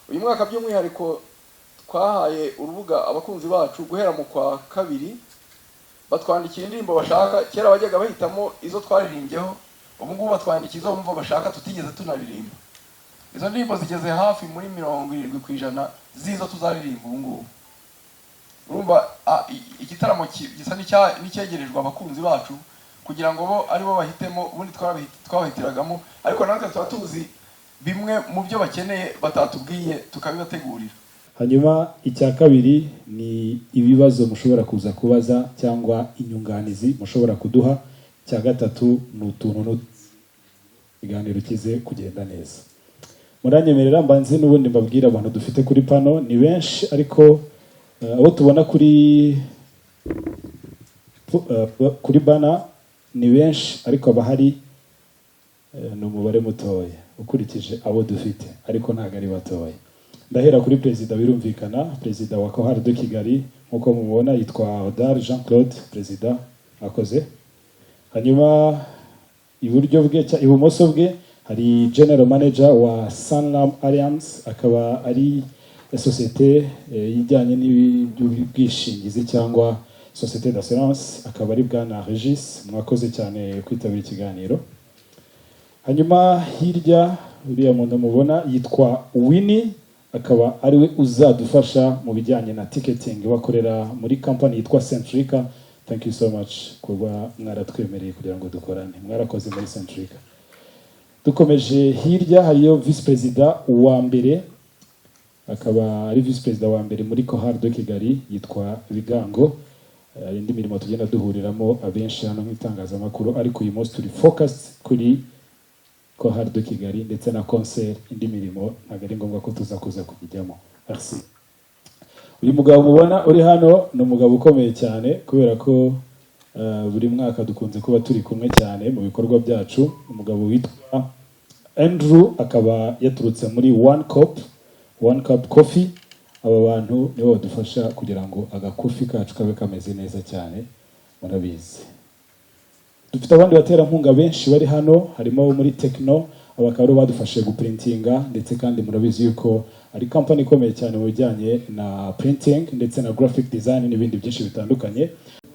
Uyu mwaka by'umwihariko twahaye urubuga abakunzi bacu guhera mu kwa kabiri, batwandikira indirimbo bashaka. Kera bajyaga bahitamo izo twaririmbyeho, ubu ngubu batwandikira izo bumva bashaka tutigeze tunaririmba. Izo ndirimbo zigeze hafi muri 70% z'izo tuzaririmba ubu ngubu. Urumva igitaramo gisa n'icyegerejwe abakunzi bacu kugira ngo bo aribo bahitemo. Ubundi twabahitiragamo, ariko natwe tuba tuzi bimwe mu byo bakeneye batatubwiye, tukabibategurira. Hanyuma icya kabiri ni ibibazo mushobora kuza kubaza cyangwa inyunganizi mushobora kuduha. Icya gatatu ni utuntu ikiganiro kize kugenda neza. Muranyemerera mbanze n'ubundi mbabwire abantu dufite kuri panel. Ni benshi, ariko abo tubona kuri banner ni benshi, ariko abahari ni umubare mutoya ukurikije abo dufite, ariko ntabwo ari batoya. Ndahera kuri perezida, birumvikana, perezida wa Chorale de Kigali. Nk'uko mubona, yitwa Hodari Jean Claude. Perezida, akoze. Hanyuma iburyo bwe, ibumoso bwe hari general manager wa Sanlam Alliance, akaba ari sosiyete ijyanye n'iby'ubwishingizi cyangwa société d'assurance, akaba ari bwana Regis. Mwakoze cyane kwitabira ikiganiro. Hanyuma hirya, uriya muntu mubona yitwa Winnie, akaba ariwe uzadufasha mu bijyanye na ticketing, bakorera muri company yitwa Centrica. Thank you so much kuba mwaratwemereye kugira ngo dukorane. Mwarakoze muri Centrica. Dukomeje hirya, hariyo vice perezida wa mbere, akaba ari vice perezida wa mbere muri Chorale de Kigali, yitwa Bigango. Hari indi mirimo tugenda duhuriramo abenshi hano nk'itangazamakuru, ariko uyu munsi turi focus kuri Chorale de Kigali ndetse na concert. Indi mirimo ntabwo ari ngombwa ko tuza kuza kuyijyamo. Merci. Uyu mugabo mubona uri hano ni umugabo ukomeye cyane, kubera ko buri mwaka dukunze kuba turi kumwe cyane mu bikorwa byacu. Umugabo witwa Andrew, akaba yaturutse muri One Cup, One Cup Coffee. Aba bantu nibo badufasha kugira ngo agakofi kacu kabe kameze neza cyane, murabizi. Dufite abandi baterankunga benshi bari hano, harimo abo muri Tecno, aba akaba aribo badufashije guprintinga, ndetse kandi murabizi yuko ari company ikomeye cyane mu bijyanye na printing ndetse na graphic design n'ibindi byinshi bitandukanye.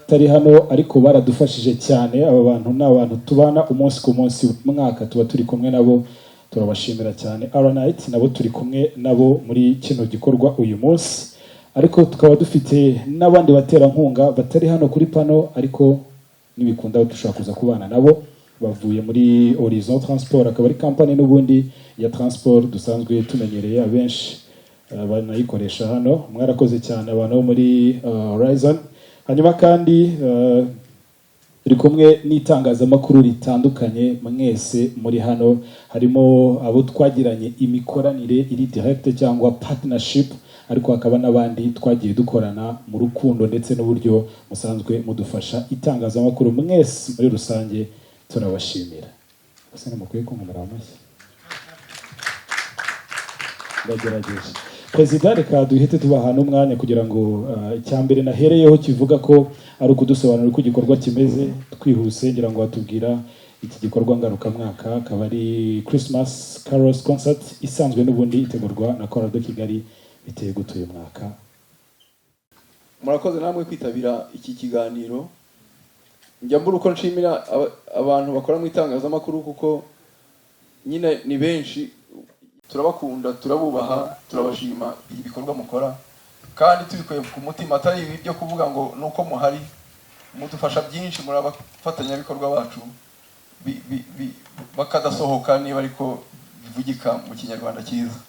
Tari hano, ariko baradufashije cyane. Aba bantu ni abantu tubana umunsi ku munsi, mwaka tuba turi kumwe nabo, turabashimira cyane. Aranite nabo turi kumwe nabo muri kino gikorwa uyu munsi, ariko tukaba dufite n'abandi baterankunga batari hano kuri panel, ariko nibikunda dushobora kuza kubana nabo. Bavuye muri Horizon Transport, akaba ari company n'ubundi ya transport dusanzwe tumenyereye, abenshi banayikoresha hano. Mwarakoze cyane, abantu bo muri Horizon. Hanyuma kandi turi kumwe n'itangazamakuru ritandukanye. Mwese muri hano, harimo abo twagiranye imikoranire iri direct cyangwa partnership, ariko hakaba n'abandi twagiye dukorana mu rukundo ndetse n'uburyo musanzwe mudufasha. Itangazamakuru mwese muri rusange turabashimira. Ese ntimukwiye kunkomera amashyi? Ndagerageje. Perezida, reka duhite tubaha n'umwanya kugira ngo icya mbere nahereyeho kivuga ko ari ukudusobanurira uko igikorwa kimeze. Twihuse, ngira ngo watubwira iki gikorwa ngarukamwaka, akaba ari Christmas Carols Concert isanzwe n'ubundi itegurwa na Chorale de Kigali, biteye gute uyu mwaka? Murakoze namwe kwitabira iki kiganiro. Njya mbura uko nshimira abantu bakora mu itangazamakuru, kuko nyine ni benshi. Turabakunda, turabubaha, turabashima ibikorwa mukora, kandi tubikuye ku mutima, atari ibi byo kuvuga ngo ni uko muhari. Mudufasha byinshi, muri abafatanyabikorwa bacu bakadasohoka, niba ariko bivugika mu Kinyarwanda cyiza.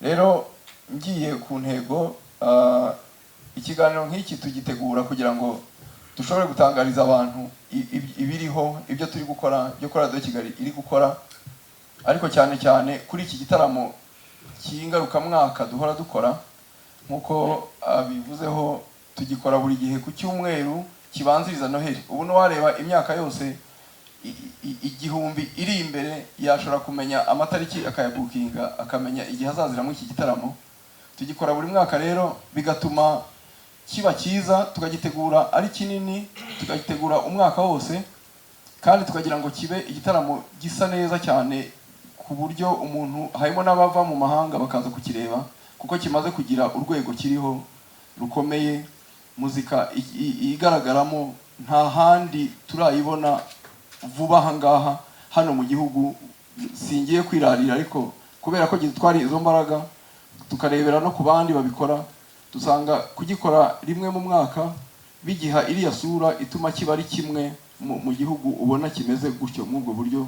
Rero ngiye ku ntego, ikiganiro nk'iki tugitegura kugira ngo dushobore gutangariza abantu ibiriho, ibyo turi gukora, ibyo Chorale de Kigali iri gukora, ariko cyane cyane kuri iki gitaramo cy'ingarukamwaka duhora dukora. Nk'uko abivuzeho, tugikora buri gihe ku cyumweru kibanziriza Noheli. Ubu n'uwareba imyaka yose 1000 iri imbere yashobora kumenya amatariki, akayabukinga, akamenya igihe azazira muri iki gitaramo. Tugikora buri mwaka rero, bigatuma kiba cyiza, tukagitegura ari kinini, tukagitegura umwaka wose, kandi tukagira ngo kibe igitaramo gisa neza cyane. ku buryo umuntu, harimo n'abava mu mahanga bakaza kukireba, kuko kimaze kugira urwego kiriho rukomeye. Muzika igaragaramo nta handi turayibona vuba aha ngaha hano mu gihugu. Singiye kwirarira, ariko kubera ko gitwara izo mbaraga, tukarebera no ku bandi babikora, dusanga kugikora rimwe mu mwaka bigiha iriya sura ituma kiba ari kimwe mu gihugu ubona kimeze gutyo muri ubwo buryo.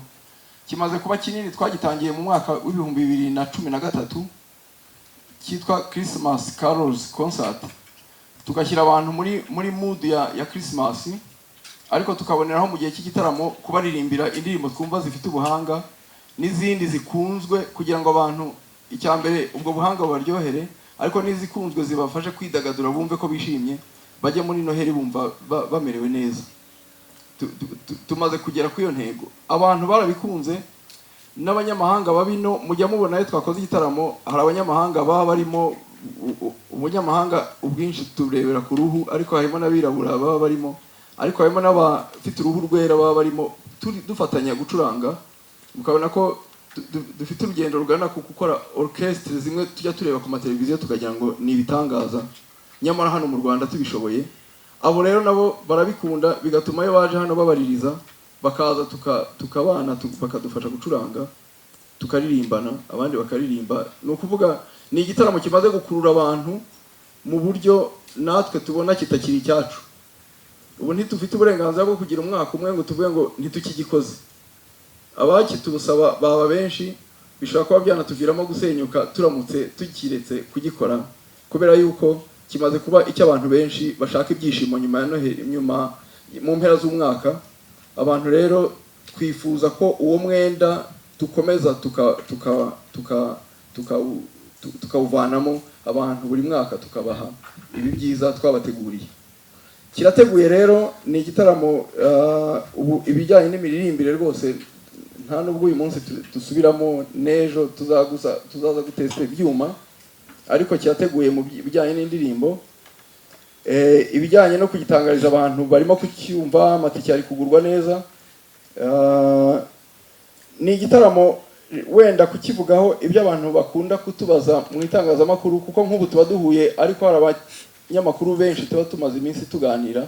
Kimaze kuba kinini. Twagitangiye mu mwaka wa 2013, cyitwa Christmas Carols Concert, tugashyira abantu muri mood ya Christmas, ariko tukaboneraho mu gihe cy'igitaramo kubaririmbira indirimbo twumva zifite ubuhanga n'izindi zikunzwe, kugira ngo abantu, icya mbere, ubwo buhanga bubaryohere, ariko n'izikunzwe zibafashe kwidagadura, bumve ko bishimye, bajye muri Noheli bumva bamerewe neza. Tumaze kugera kuri iyo ntego, abantu barabikunze, n'abanyamahanga babino mujya mubona iyo twakoze igitaramo, hari abanyamahanga baba barimo. Umunyamahanga ubwinshi turebera ku ruhu, ariko harimo n'abirabura baba barimo, ariko harimo n'abafite uruhu rwera baba barimo, turi dufatanya gucuranga, mukabona ko dufite urugendo rugana ku gukora orchestre zimwe tujya tureba ku mateleviziyo tukagira ngo ni ibitangaza, nyamara hano mu Rwanda tubishoboye. Abo rero nabo barabikunda, bigatuma iyo baje hano babaririza, bakaza tukabana, bakadufasha gucuranga, tukaririmbana, abandi bakaririmba. Ni ukuvuga ni igitaramo kimaze gukurura abantu mu buryo natwe tubona kitakiri icyacu. Ubu ntitufite uburenganzira bwo kugira umwaka umwe ngo tuvuge ngo ntitukigikoze. Abakitubusaba baba benshi, bishobora kuba byanatuviramo gusenyuka turamutse tukiretse kugikora, kubera yuko kimaze kuba icyo abantu benshi bashaka ibyishimo nyuma ya Noheli, nyuma mu mpera z'umwaka. Abantu rero twifuza ko uwo mwenda dukomeza tukawuvanamo abantu buri mwaka, tukabaha ibi byiza twabateguriye. Kirateguye rero, ni igitaramo. Ubu ibijyanye n'imiririmbire rwose nta nubwo uyu munsi dusubiramo, n'ejo tuzaguza tuzaza gutesta ibyuma, ariko kirateguye mu bijyanye n'indirimbo. Ibijyanye no kugitangariza abantu barimo kucyumva, amatike ari kugurwa neza. Ni igitaramo wenda kukivugaho ibyo abantu bakunda kutubaza mu itangazamakuru, kuko nk'ubu tuba duhuye ariko hari abanyamakuru benshi tuba tumaze iminsi tuganira,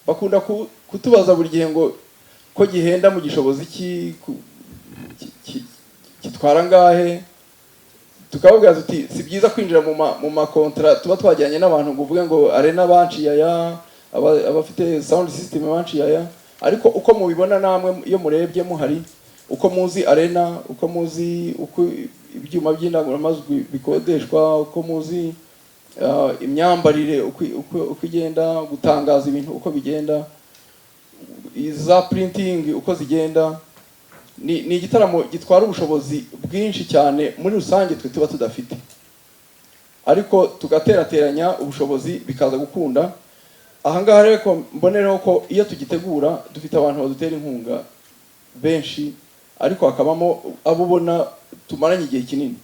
bakunda kutubaza buri gihe ngo ko gihenda mu gishobozi kitwara angahe? Tukababwira tuti si byiza kwinjira mu makontra tuba twajyanye n'abantu ngo uvuge ngo arena banciye aya, abafite sound system banciye aya. Ariko uko mubibona namwe iyo murebye muhari, uko muzi arena, uko muzi uko ibyuma by'indangururamajwi bikodeshwa, uko muzi imyambarire uko igenda, gutangaza ibintu uko bigenda, za printing uko zigenda, ni igitaramo gitwara ubushobozi bwinshi cyane muri rusange twe tuba tudafite, ariko tugaterateranya ubushobozi bikaza gukunda. Ahangaha rero ko mbonereho ko iyo tugitegura dufite abantu badutera inkunga benshi, ariko hakabamo abo ubona tumaranye igihe kinini.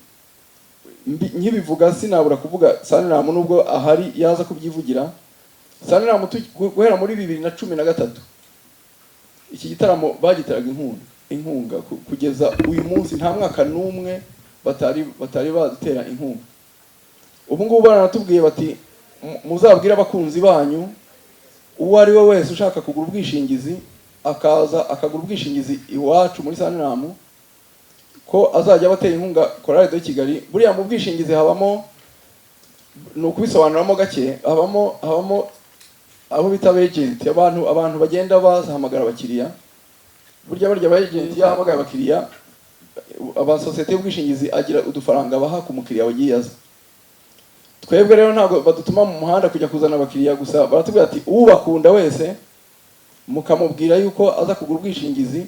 Nkibivuga sinabura kuvuga Sanlam, nubwo ahari yaza kubyivugira. Sanlam guhera muri 2013 iki gitaramo bagiteraga inkunga kugeza uyu munsi nta mwaka n'umwe batari badutera inkunga. Ubu ngubu baranatubwiye bati: "Muzabwire abakunzi banyu, uwo ari we wese ushaka kugura ubwishingizi akaza akagura ubwishingizi iwacu muri Sanlam, ko azajya abatera inkunga Chorale de Kigali." Buriya mu bwishingizi habamo, ni ukubisobanuramo gake, habamo abo bita agent, abantu bagenda bahamagara abakiriya. Burya barya aba agent iyo ahamagaye abakiriya, amasosiyete y'ubwishingizi agira udufaranga baha ku mukiriya wagiye aza. Twebwe rero ntabwo badutuma mu muhanda kujya kuzana abakiriya gusa, baratubwira ati ubakunda wese mukamubwira yuko aza kugura ubwishingizi,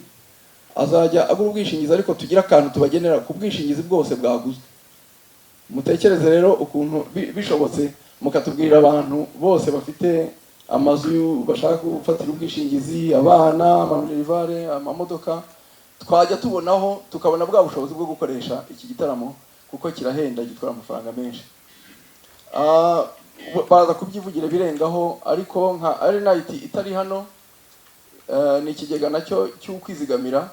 azajya agura ubwishingizi, ariko tugire akantu tubagenera ku bwishingizi bwose bwaguzwe. Mutekereze rero ukuntu bishobotse mukatubwirira abantu bose bafite amazu bashaka gufatira ubwishingizi, abana, amaminerivare, amamodoka, twajya tubonaho tukabona bwa bushobozi bwo gukoresha iki gitaramo, kuko kirahenda, gitwara amafaranga menshi. Baza kubyivugira birengaho, ariko nka Arenite itari hano, ni ikigega nacyo cy'ukwizigamira.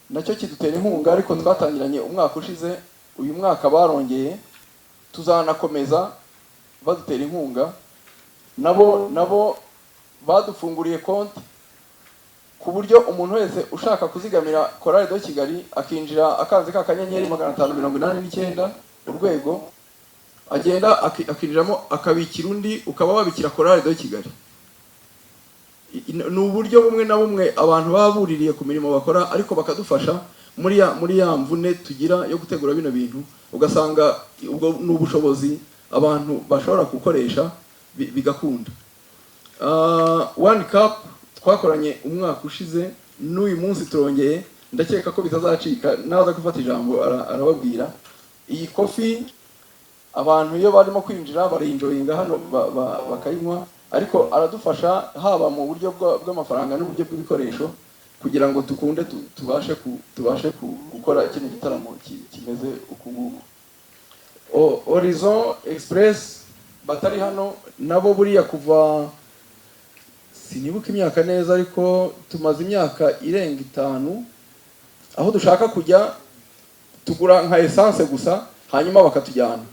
Nacyo kidutera inkunga, ariko twatangiranye umwaka ushize. Uyu mwaka barongeye, tuzanakomeza badutera inkunga. Nabo badufunguriye konti ku buryo umuntu wese ushaka kuzigamira Chorale de Kigali akinjira akanze ka *589#, agenda akinjiramo akabikira undi, ukaba wabikira Chorale de Kigali. Ni uburyo bumwe na bumwe abantu baba buririye ku mirimo bakora, ariko bakadufasha muri ya mvune tugira yo gutegura bino bintu. Ugasanga ubwo ni ubushobozi abantu bashobora gukoresha bigakunda. One Cup twakoranye umwaka ushize, n'uyu munsi turongeye, ndakeka ko bitazacika. Naza gufata ijambo arababwira. Iyi coffee abantu iyo barimo kwinjira barayinjoyinga hano, bakayinywa, ariko aradufasha haba mu buryo bw'amafaranga n'uburyo bw'ibikoresho kugira ngo tukunde tubashe gukora kino gitaramo kimeze uku nguku. Horizon Express batari hano nabo, buriya kuva, sinibuka imyaka neza, ariko tumaze imyaka irenga 5, aho dushaka kujya tugura nka essence gusa, hanyuma bakatujyana.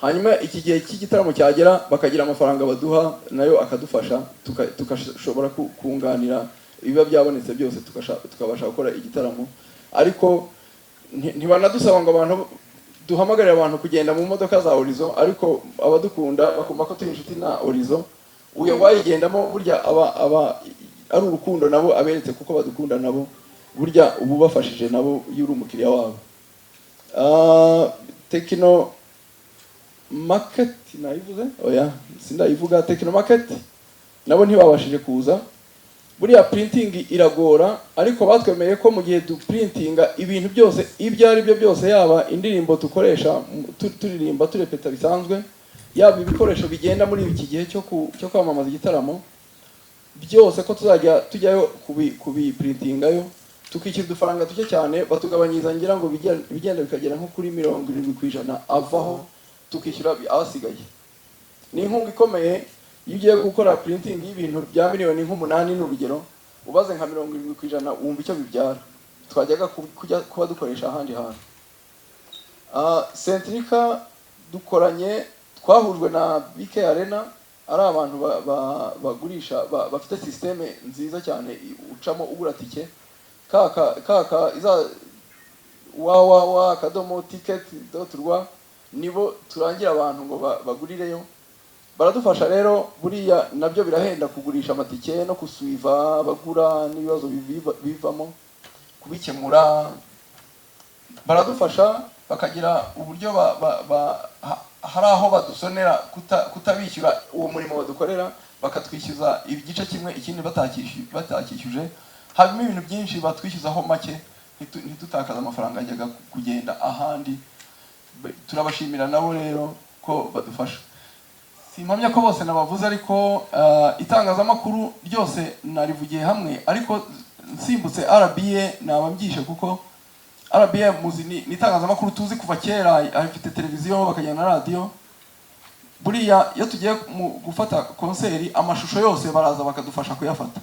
Hanyuma iki gihe cy'igitaramo cyagera bakagira amafaranga baduha, nayo akadufasha tugashobora kunganira ibiba byabonetse byose, tukabasha gukora igitaramo. Ariko ntibanadusaba ngo abantu duhamagarire abantu kugenda mu modoka za Horizon, ariko abadukunda bakumva ko turi inshuti na Horizon, uyo wayigendamo burya aba ari urukundo nabo aberetse, kuko badukunda nabo. Burya ubu bafashije nabo iyo uri umukiriya wabo. Techno Market nayivuze? Oya, sindayivuga. Techno Market nabo ntibabashije kuza. Buriya printing iragora, ariko batwemeye ko mu gihe duprintinga ibintu byose, ibyo ari byo byose, yaba indirimbo dukoresha turirimba, turepeta bisanzwe, yaba ibikoresho bigenda muri iki gihe cyo kwamamaza igitaramo byose, ko tuzajya tujyayo kubiprintingayo, tukishyura udufaranga duke cyane. Batugabanyiriza, ngira ngo bigenda bikagera nko kuri 70% avaho, tukishyura ahasigaye. Ni inkunga ikomeye. Iyo ugiye gukora printing y'ibintu bya miliyoni nk'umunani, ni urugero, ubaze nka 70%, wumva icyo bibyara twajyaga kujya kuba dukoresha ahandi hantu. Centrica dukoranye, twahujwe na BK Arena, ari abantu bagurisha bafite système nziza cyane ucamo ugura tike kaka iza www.ticket.rw. Nibo turangira abantu ngo bagurireyo. Baradufasha rero. Buriya nabyo birahenda kugurisha amatike no kusuiva abagura n'ibibazo bivamo kubikemura. Baradufasha bakagira uburyo hari aho badusonera kutabishyura uwo murimo badukorera, bakatwishyuza igice kimwe, ikindi batakishyuje. Habamo ibintu byinshi batwishyuzaho make, ntitutakaze amafaranga yajyaga kugenda ahandi. Turabashimira nabo rero ko badufasha. Simpamya ko bose nabavuze, ariko itangazamakuru ryose narivugiye hamwe, ariko nsimbutse RBA naba mbyishe, kuko RBA muzi ni itangazamakuru tuzi kuva kera, afite televiziyo, bakagira na radiyo. Buriya iyo tugiye mu gufata concert, amashusho yose baraza bakadufasha kuyafata,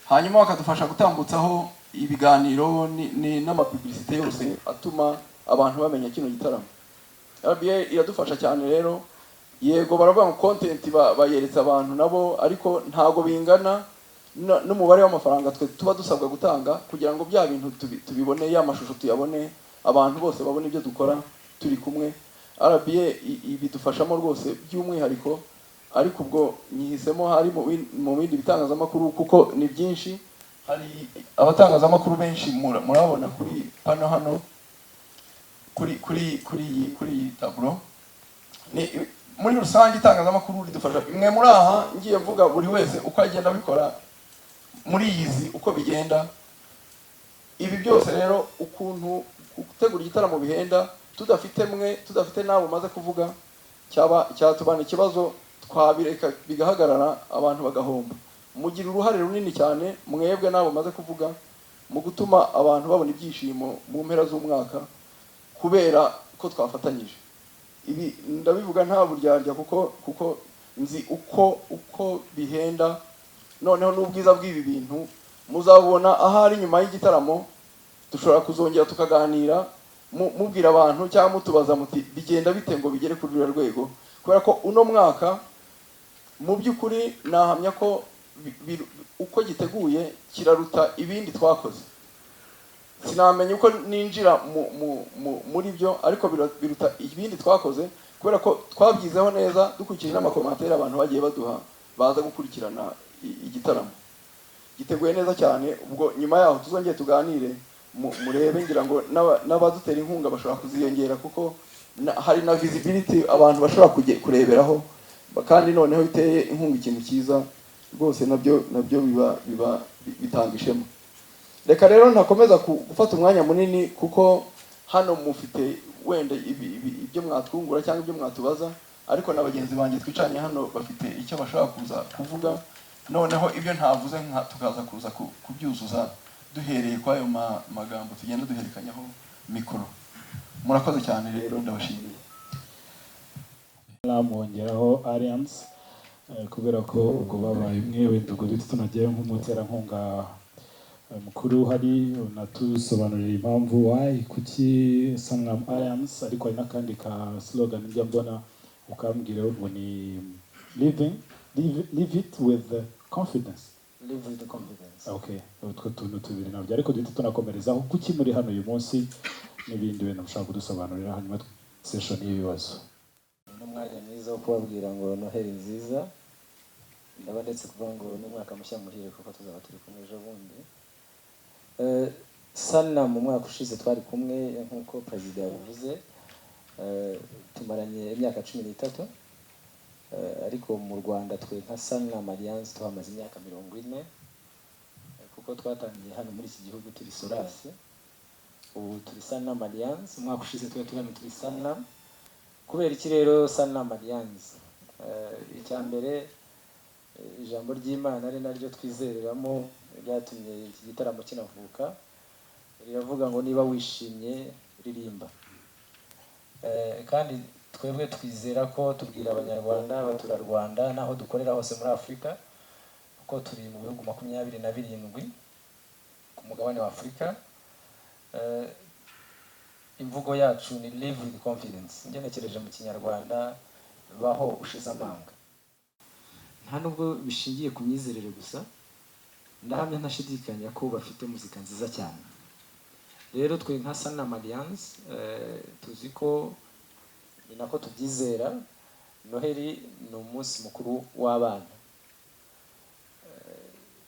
hanyuma bakadufasha gutambutsaho ibiganiro n'amapublicité yose atuma abantu bamenya kino gitaramo. RBA iradufasha cyane rero. Yego, baravuga ngo content bayeretse abantu nabo, ariko ntago bingana n'umubare w'amafaranga twe tuba dusabwa gutanga kugira ngo bya bintu tubibone, ya mashusho tuyabone, abantu bose babone ibyo dukora turi kumwe. RBA ibidufashamo rwose by'umwihariko, ariko ubwo nyihisemo hari mu bindi bitangazamakuru, kuko ni byinshi. Hari abatangazamakuru benshi murabona kuri hano hano kuri iyi tableau. Ni muri rusange itangazamakuru ridufasha. Mwe muri aha, ngiye mvuga buri wese uko agenda abikora, muri izi uko bigenda. Ibi byose rero, ukuntu gutegura igitaramo bihenda, tudafite mwe, tudafite n'abo maze kuvuga, cyaba cyatubana ikibazo, twabireka bigahagarara, abantu bagahomba. Mugira uruhare runini cyane mwebwe n'abo maze kuvuga mu gutuma abantu babona ibyishimo mu mpera z'umwaka, kubera ko twafatanyije. Ibi ndabivuga nta buryarya, kuko nzi uko bihenda. Noneho n'ubwiza bw'ibi bintu muzabubona ahari nyuma y'igitaramo. Dushobora kuzongera tukaganira, mubwira abantu cyangwa mutubaza muti bigenda bite ngo bigere kuri ruriya rwego, kubera ko uno mwaka mu by'ukuri nahamya ko uko giteguye kiraruta ibindi twakoze. Sinamenya uko ninjira muri byo, ariko biruta ibindi twakoze kubera ko twabyizeho neza, dukurikije n'amacommentaires abantu bagiye baduha baza gukurikirana igitaramo. Giteguye neza cyane. Ubwo nyuma yaho tuzongere tuganire, murebe, ngira ngo n'abadutera inkunga bashobora kuziyongera, kuko hari na visibility abantu bashobora kureberaho. Kandi noneho biteye inkunga ikintu cyiza rwose, nabyo biba bitanga ishema. Reka rero ntakomeza gufata umwanya munini, kuko hano mufite wenda ibyo mwatwungura cyangwa ibyo mwatubaza, ariko na bagenzi banjye twicaranye hano bafite icyo bashobora kuza kuvuga. Noneho ibyo ntavuze nka tukaza kuza kubyuzuza duhereye kuri ayo magambo tugenda duhererekanyaho mikoro. Murakoze cyane rero, ndabashimiye. Namwongeraho Alliance, kubera ko ubwo babaye umwe. Wenda ubwo duhita tunajyayo nk'umuterankunga mukuru uhari, unatusobanurira impamvu why, kuki Sanlam Alliance. Ariko hari n'akandi ka slogan njya mbona, ukambwira ngo ni live it with confidence. Live with confidence. Okay, utwo tuntu tubiri nabyo, ariko duhita tunakomerezaho kuki muri hano uyu munsi n'ibindi bintu mushobora kudusobanurira, hanyuma session y'ibibazo. Ni umwanya mwiza wo kubabwira ngo Noheli nziza. Ndaba ndetse kuvuga ngo n'umwaka mushya muhire, kuko tuzaba turi kumwe ejo bundi. Sanlam mu mwaka ushize twari kumwe nk'uko perezida yabivuze. Tumaranye imyaka 13. Ariko mu Rwanda twe nka Sanlam Alliance tuhamaze imyaka 40, kuko twatangiye hano muri iki gihugu turi Solas, ubu turi Sanlam Alliance. Umwaka ushize twari turi hano turi Sanlam. Kubera iki rero Sanlam Alliance? Icya mbere, ijambo ry'Imana ari naryo twizereramo ryatumye iki gitaramo kinavuka, riravuga ngo niba wishimye ririmba. Kandi twebwe twizera ko tubwira Abanyarwanda, abaturarwanda n'aho dukorera hose muri Afurika, kuko turi mu bihugu 27 ku mugabane wa Afurika. Imvugo yacu ni "Live with confidence". Ngenekereje mu Kinyarwanda, baho ushize amanga. Nta nubwo bishingiye ku myizerere gusa, ndahamya ntashidikanya ko bafite muzika nziza cyane. Rero twe nka Sanlam Alliance, tuzi ko ni nako tubyizera, Noheli ni umunsi mukuru w'abana.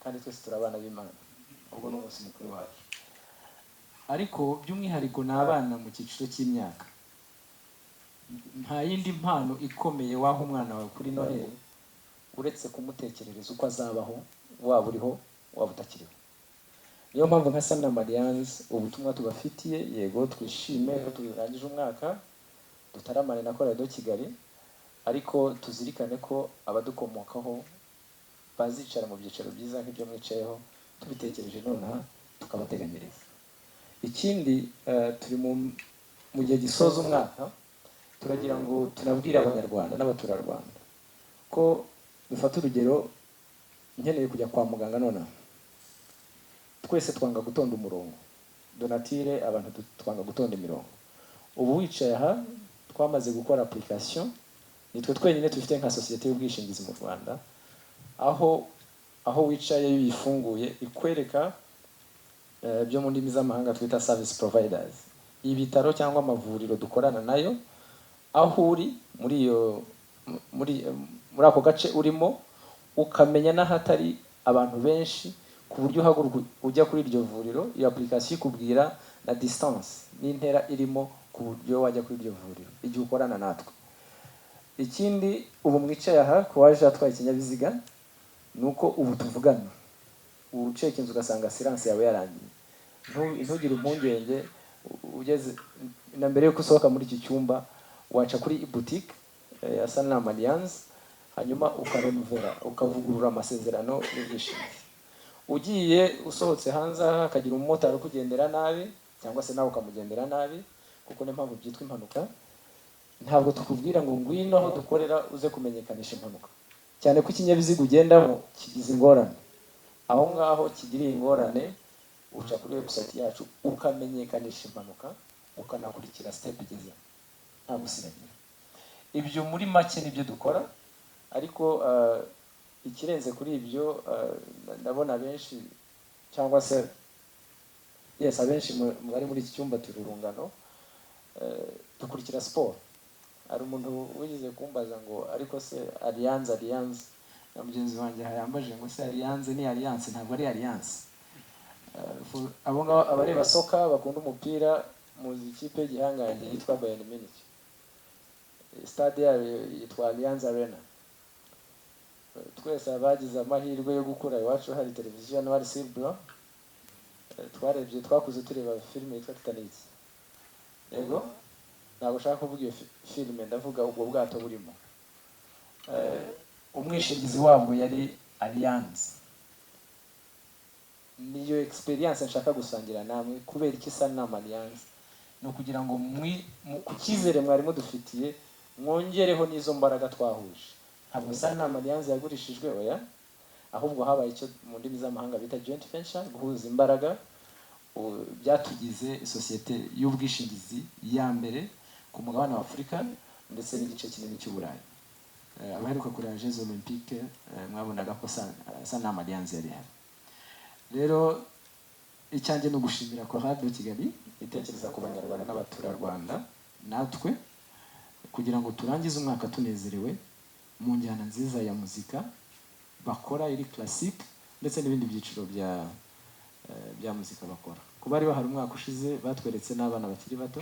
Kandi twese turi abana b'Imana, ubwo ni umunsi mukuru wacu, ariko by'umwihariko ni abana mu cyiciro cy'imyaka. Nta yindi mpano ikomeye waha umwana wawe kuri Noheli uretse kumutekerereza uko azabaho, waba uriho waba utakiriho. Niyo mpamvu nka Sanlam Alliance ubutumwa tubafitiye, yego twishime ko turangije umwaka, dutaramane na Chorale de Kigali, ariko tuzirikane ko abadukomokaho bazicara mu byicaro byiza nk'ibyo mwicayeho, tubitekereje nonaha tukabateganyiriza. Ikindi, turi mu gihe gisoza umwaka, turagira ngo tunabwire Abanyarwanda n'abaturarwanda ko dufata urugero, nkeneye kujya kwa muganga nonaha, twese twanga gutonda umurongo. Donatire, abantu twanga gutonda imirongo. Ubu wicaye aha, twamaze gukora application, nitwe twenyine tufite nka sosiyete y'ubwishingizi mu Rwanda, aho wicaye iyo uyifunguye ikwereka byo mu ndimi z'amahanga twita service providers, ibitaro cyangwa amavuriro dukorana nayo, aho uri muri ako gace urimo, ukamenya n'ahatari abantu benshi, ku buryo uhaguruka ujya kuri iryo vuriro. Iyo application ikubwira na distance n'intera irimo ku buryo wajya kuri iryo vuriro igihe ukorana natwe. Ikindi, ubu mwicaye aha, ku waje atwaye ikinyabiziga, ni uko ubu tuvugana uceka inzu ugasanga assurance yawe yarangiye. Ntugire impungenge, ugeze na mbere yuko usohoka muri iki cyumba waca kuri boutique ya Sanlam Alliance, hanyuma ukarenouvela, ukavugurura amasezerano y'ubwishingizi. Ugiye usohotse hanze aha, hakagira umumotari ukugendera nabi cyangwa se nawe ukamugendera nabi, kuko niyo mpamvu byitwa impanuka, ntabwo tukubwira ngo ngwino aho dukorera uze kumenyekanisha impanuka, cyane ko ikinyabiziga ugendamo kigize ingorane, aho ngaho kigiriye ingorane. Uca kuri website yacu ukamenyekanisha impanuka, ukanakurikira step igezemo, nta gusiragira. Ibyo muri make nibyo dukora, ariko ikirenze kuri ibyo, ndabona benshi cyangwa se yes, abenshi bari muri iki cyumba turi urungano, dukurikira siporo. Hari umuntu wigeze kumbaza ngo: "Ariko se Allianz, Allianz?" Na mugenzi wanjye yambaje ngo: "Se Allianz ni Alliance?" Ntabwo ari Alliance. Abo ngabo abareba soccer, bakunda umupira, muzi ikipe y'igihangange yitwa Bayern Munich. Stade yayo yitwa Allianz Arena. Twese abagize amahirwe yo gukura iwacu hari televiziyo ya noir sur blanc, twarebye, twakuze tureba filime yitwa Titanic. Yego, ntabwo ushaka kuvuga iyo filime, ndavuga ubwo bwato burimo. Umwishingizi wabwo yari Allianz. Niyo experience nshaka gusangira namwe. Kubera iki Sanlam Allianz? Ni ukugira ngo ku cyizere mwari mudufitiye mwongereho n'izo mbaraga twahuje. Ntabwo Sanlam Allianz yagurishijwe, oya, ahubwo habaye icyo mu ndimi z'amahanga bita joint venture, guhuza imbaraga. Byatugize isosiyete y'ubwishingizi ya mbere ku mugabane wa Afurika ndetse n'igice kinini cy'Uburayi. Abaheruka kureba Jeux Olympiques, mwabonaga ko Sanlam Allianz yari ihari. Rero icyanjye ni ugushimira Chorale de Kigali itekereza ku Banyarwanda n'abaturarwanda, natwe kugira ngo turangize umwaka tunezerewe mu njyana nziza ya muzika bakora iri classique, ndetse n'ibindi byiciro bya muzika bakora. Ku bari bahari umwaka ushize, batweretse n'abana bakiri bato.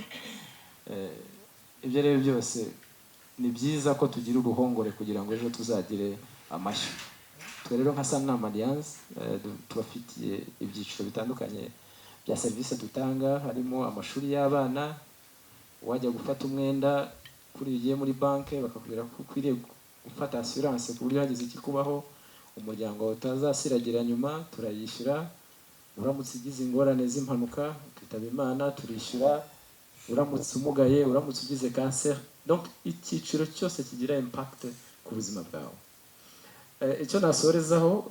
Ibyo rero byose ni byiza ko tugira uruhongore kugira ngo ejo tuzagire amashyo. Twe rero nka Sanlam Allianz, tubafitiye ibyiciro bitandukanye bya serivisi dutanga, harimo amashuri y'abana. Wajya gufata umwenda kuri ugiye muri banki bakakubwira ko ukwiriye gufata assurance ku buryo hagize ikikubaho umuryango wawe utazasiragira nyuma, turayishyura. Uramutse ugize ingorane z'impanuka ukitaba Imana, turishyura. Uramutse umugaye, uramutse ugize kanseri, donc icyiciro cyose kigira impact ku buzima bwawe. Icyo nasorezaho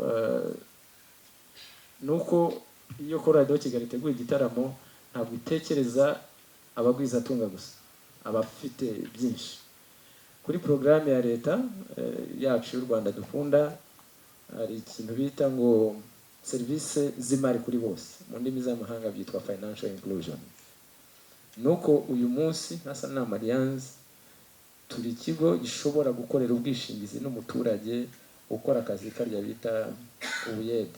ni uko iyo Chorale de Kigali iteguye igitaramo, ntabwo itekereza abagwizatunga gusa, abafite byinshi. Kuri porogaramu ya leta yacu y'u Rwanda dukunda, hari ikintu bita ngo serivisi z'imari kuri bose, mu ndimi z'amahanga byitwa financial inclusion. Ni uko uyu munsi nka Sanlam Allianz turi ikigo gishobora gukorera ubwishingizi n'umuturage ukora akazi karya bita ubuyede,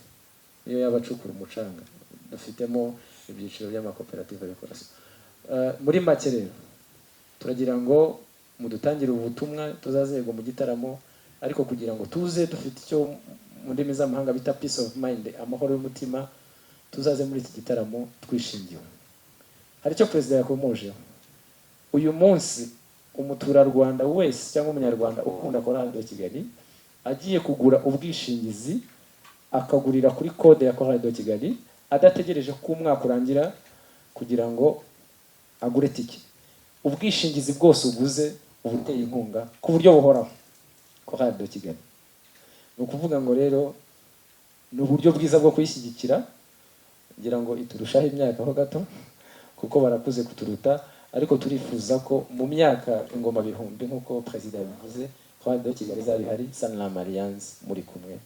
niyo yaba acukura umucanga. Dufitemo ibyiciro by'amakoperative abikora. Muri make rero, turagira ngo mudutangire ubutumwa tuzazego mu gitaramo, ariko kugira ngo tuze dufite icyo mu ndimi z'amahanga bita peace of mind, amahoro y'umutima, tuzaze muri iki gitaramo twishingiwe. Hari icyo perezida yakomojeho: uyu munsi umuturarwanda wese cyangwa umunyarwanda ukunda Chorale de Kigali agiye kugura ubwishingizi, akagurira kuri code ya Chorale de Kigali, adategereje ko umwaka urangira kugira ngo agure tike. Ubwishingizi bwose uguze uba uteye inkunga ku buryo buhoraho Chorale de Kigali. Ni ukuvuga ngo rero ni uburyo bwiza bwo kuyishyigikira. Ngira ngo iturushaho imyaka ho gato kuko barakuze kuturuta, ariko turifuza ko mu myaka ingoma bihumbi, nk'uko perezida yabivuze, Chorale de Kigali izaba ihari, Sanlam Allianz muri kumwe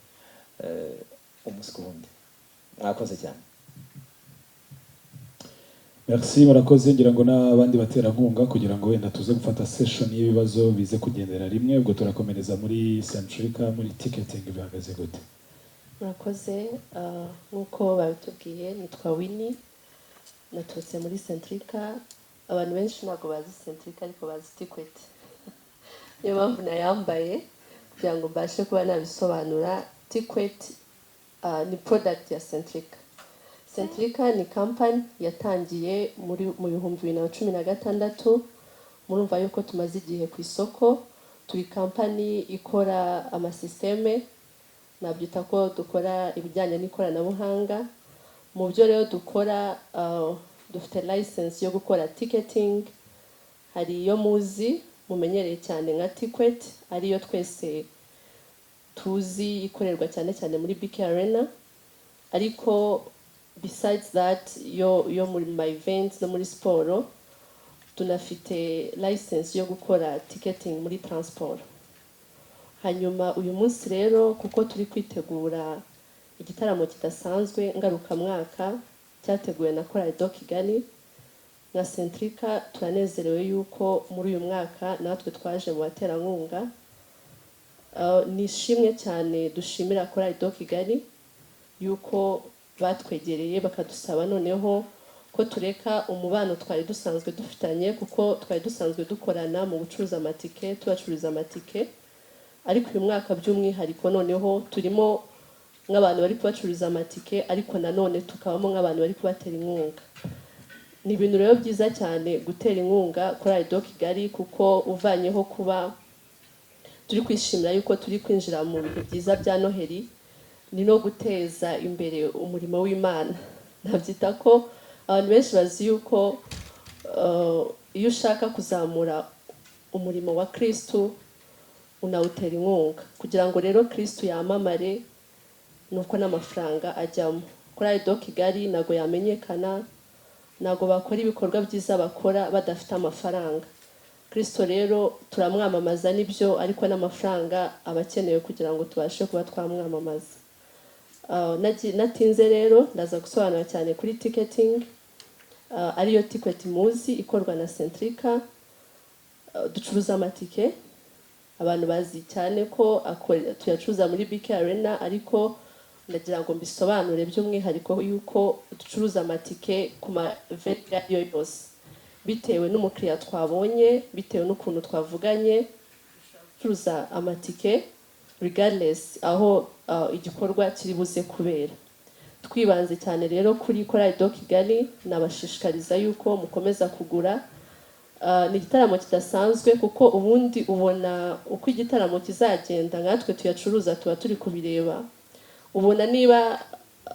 umunsi ku wundi. Mwakoze cyane. Merci, murakoze. Ngira ngo n'abandi baterankunga, kugira ngo wenda tuze gufata session y'ibibazo bize kugendera rimwe. Ubwo turakomereza muri Centrica, muri ticketing bihagaze gute? Murakoze. Nk'uko babitubwiye, nitwa Winnie, naturutse muri Centrica. Abantu benshi ntabwo bazi Centrica, ariko bazi Ticket, niyo mpamvu nayambaye kugira ngo mbashe kuba nabisobanura. Ticket ni product ya Centrica. Centrica ni company yatangiye muri mu 2016. Murumva yuko tumaze igihe ku isoko. Turi company ikora amasisiteme, nabyita ko dukora ibijyanye n'ikoranabuhanga. Mu byo rero dukora, dufite license yo gukora ticketing. Hari iyo muzi mumenyereye cyane nka Ticket, ariyo twese tuzi, ikorerwa cyane cyane muri BK Arena, ariko Besides that, yo muri ma events no muri siporo, tunafite license yo gukora ticketing muri transport. Hanyuma uyu munsi rero, kuko turi kwitegura igitaramo kidasanzwe ngarukamwaka cyateguwe na Chorale de Kigali, nka Centrika turanezerewe yuko muri uyu mwaka natwe twaje mu baterankunga. Ni ishimwe cyane dushimira Chorale de Kigali yuko batwegereye bakadusaba noneho ko tureka umubano twari dusanzwe dufitanye, kuko twari dusanzwe dukorana mu gucuruza amatike, tubacururiza amatike, ariko uyu mwaka by'umwihariko noneho turimo nk'abantu bari kubacururiza amatike, ariko nanone tukabamo nk'abantu bari kubatera inkunga. Ni ibintu rero byiza cyane gutera inkunga Chorale de Kigali, kuko uvanyeho kuba turi kwishimira yuko turi kwinjira mu bihe byiza bya Noheli, ni no guteza imbere umurimo w'Imana. Nabyita ko abantu benshi bazi yuko iyo ushaka kuzamura umurimo wa Kristu unawutera inkunga. Kugira ngo rero Kristu yamamare ni uko n'amafaranga ajyamo. Chorale de Kigali ntabwo yamenyekana, ntabwo bakora ibikorwa byiza bakora badafite amafaranga. Kristo rero turamwamamaza nibyo, ariko n'amafaranga aba akenewe kugira ngo tubashe kuba twamwamamaza. Natinze rero, ndaza gusobanura cyane kuri ticketing, ariyo ticket muzi ikorwa na Centrika. Ducuruza amatike, abantu bazi cyane ko tuyacuruza muri BK Arena, ariko ndagira ngo mbisobanure by'umwihariko yuko ducuruza amatike ku ma venue ayo ariyo yose, bitewe n'umukiriya twabonye, bitewe n'ukuntu twavuganye. Ducuruza amatike regardless aho igikorwa kiri buze kubera. Twibanze cyane rero kuri Chorale de Kigali. Nabashishikariza yuko mukomeza kugura. Ni igitaramo kidasanzwe, kuko ubundi ubona uko igitaramo kizagenda, nkatwe tuyacuruza tuba turi kubireba, ubona niba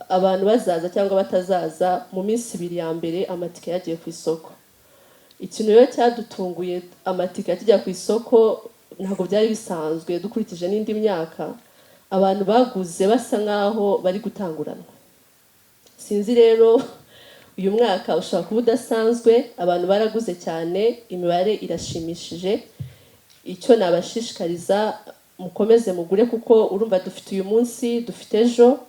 abantu bazaza cyangwa batazaza mu minsi 2 ya mbere amatike yagiye ku isoko. Ikintu rero cyadutunguye, amatike akijya ku isoko, ntabwo byari bisanzwe dukurikije n'indi myaka, abantu baguze basa nkaho bari gutanguranwa. Sinzi rero, uyu mwaka ushobora kuba udasanzwe, abantu baraguze cyane, imibare irashimishije. Icyo nabashishikariza, mukomeze mugure, kuko urumva dufite uyu munsi, dufite ejo,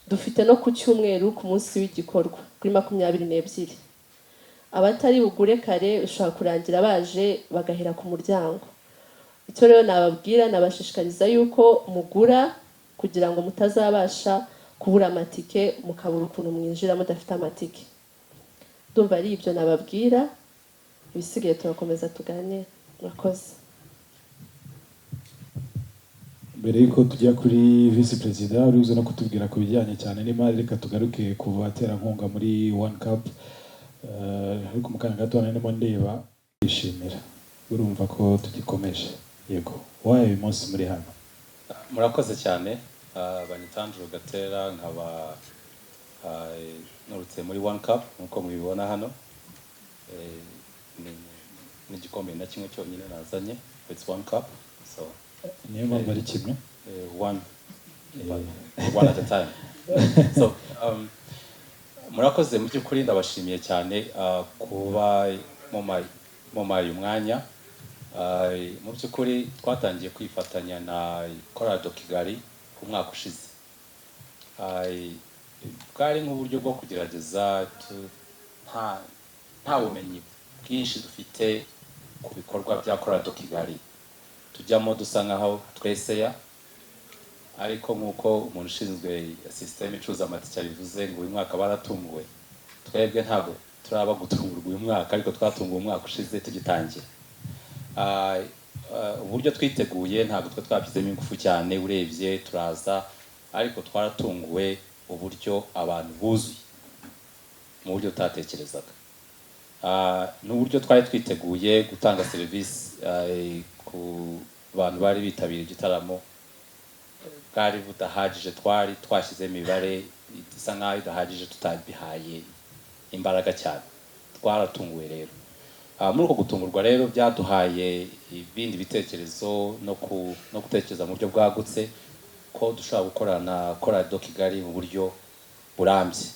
dufite no ku cyumweru ku munsi w'igikorwa kuri 22. Abatari bugure kare ushobora kurangira baje bagahera ku muryango. Icyo rero nababwira, nabashishikariza yuko mugura kugira ngo mutazabasha kubura amatike, mukabura ukuntu mwinjira mudafite amatike. Ndumva ari ibyo nababwira, ibisigaye turakomeza tuganire. Murakoze. Mbere y'uko tujya kuri visi perezida uri buze no kutubwira ku bijyanye cyane n'imari, reka tugaruke ku baterankunga muri One Cup. Ariko mu kanya gato narimo ndeba kwishimira, urumva ko tugikomeje. Yego, wayo uyu munsi muri hano? Murakoze cyane. Banyita Andrew Gatera, nkaba nturutse muri One Cup nk'uko mubibona hano. Ni igikombe na kimwe cyonyine nazanye, it's One Cup, so Niyo mpamvu ari kimwe. One one at a time. So murakoze, mu by'ukuri ndabashimiye cyane kuba mumpaye umwanya. Mu by'ukuri twatangiye kwifatanya na Chorale de Kigali umwaka ushize. Bwari nk'uburyo bwo kugerageza, nta bumenyi bwinshi dufite ku bikorwa bya Chorale de Kigali, tujyamo dusa nkaho tweseya. Ariko nk'uko umuntu ushinzwe sisiteme icuruza amatike abivuze ngo uyu mwaka baratunguwe, twebwe ntabwo turaba gutungurwa uyu mwaka, ariko twatunguwe umwaka ushize tugitangira. Uburyo twiteguye ntabwo twe twabishyizemo ingufu cyane, urebye turaza, ariko twaratunguwe uburyo abantu buzuye mu buryo tutatekerezaga. N'uburyo twari twiteguye gutanga serivisi ku bantu bari bitabiriye igitaramo bwari budahagije. Twari twashyize imibare isa nkaho idahagije, tutabihaye imbaraga cyane. Twaratunguwe rero. Muri uko gutungurwa rero byaduhaye ibindi bitekerezo no gutekereza mu buryo bwagutse ko dushobora gukorana na Chorale de Kigali mu buryo burambye.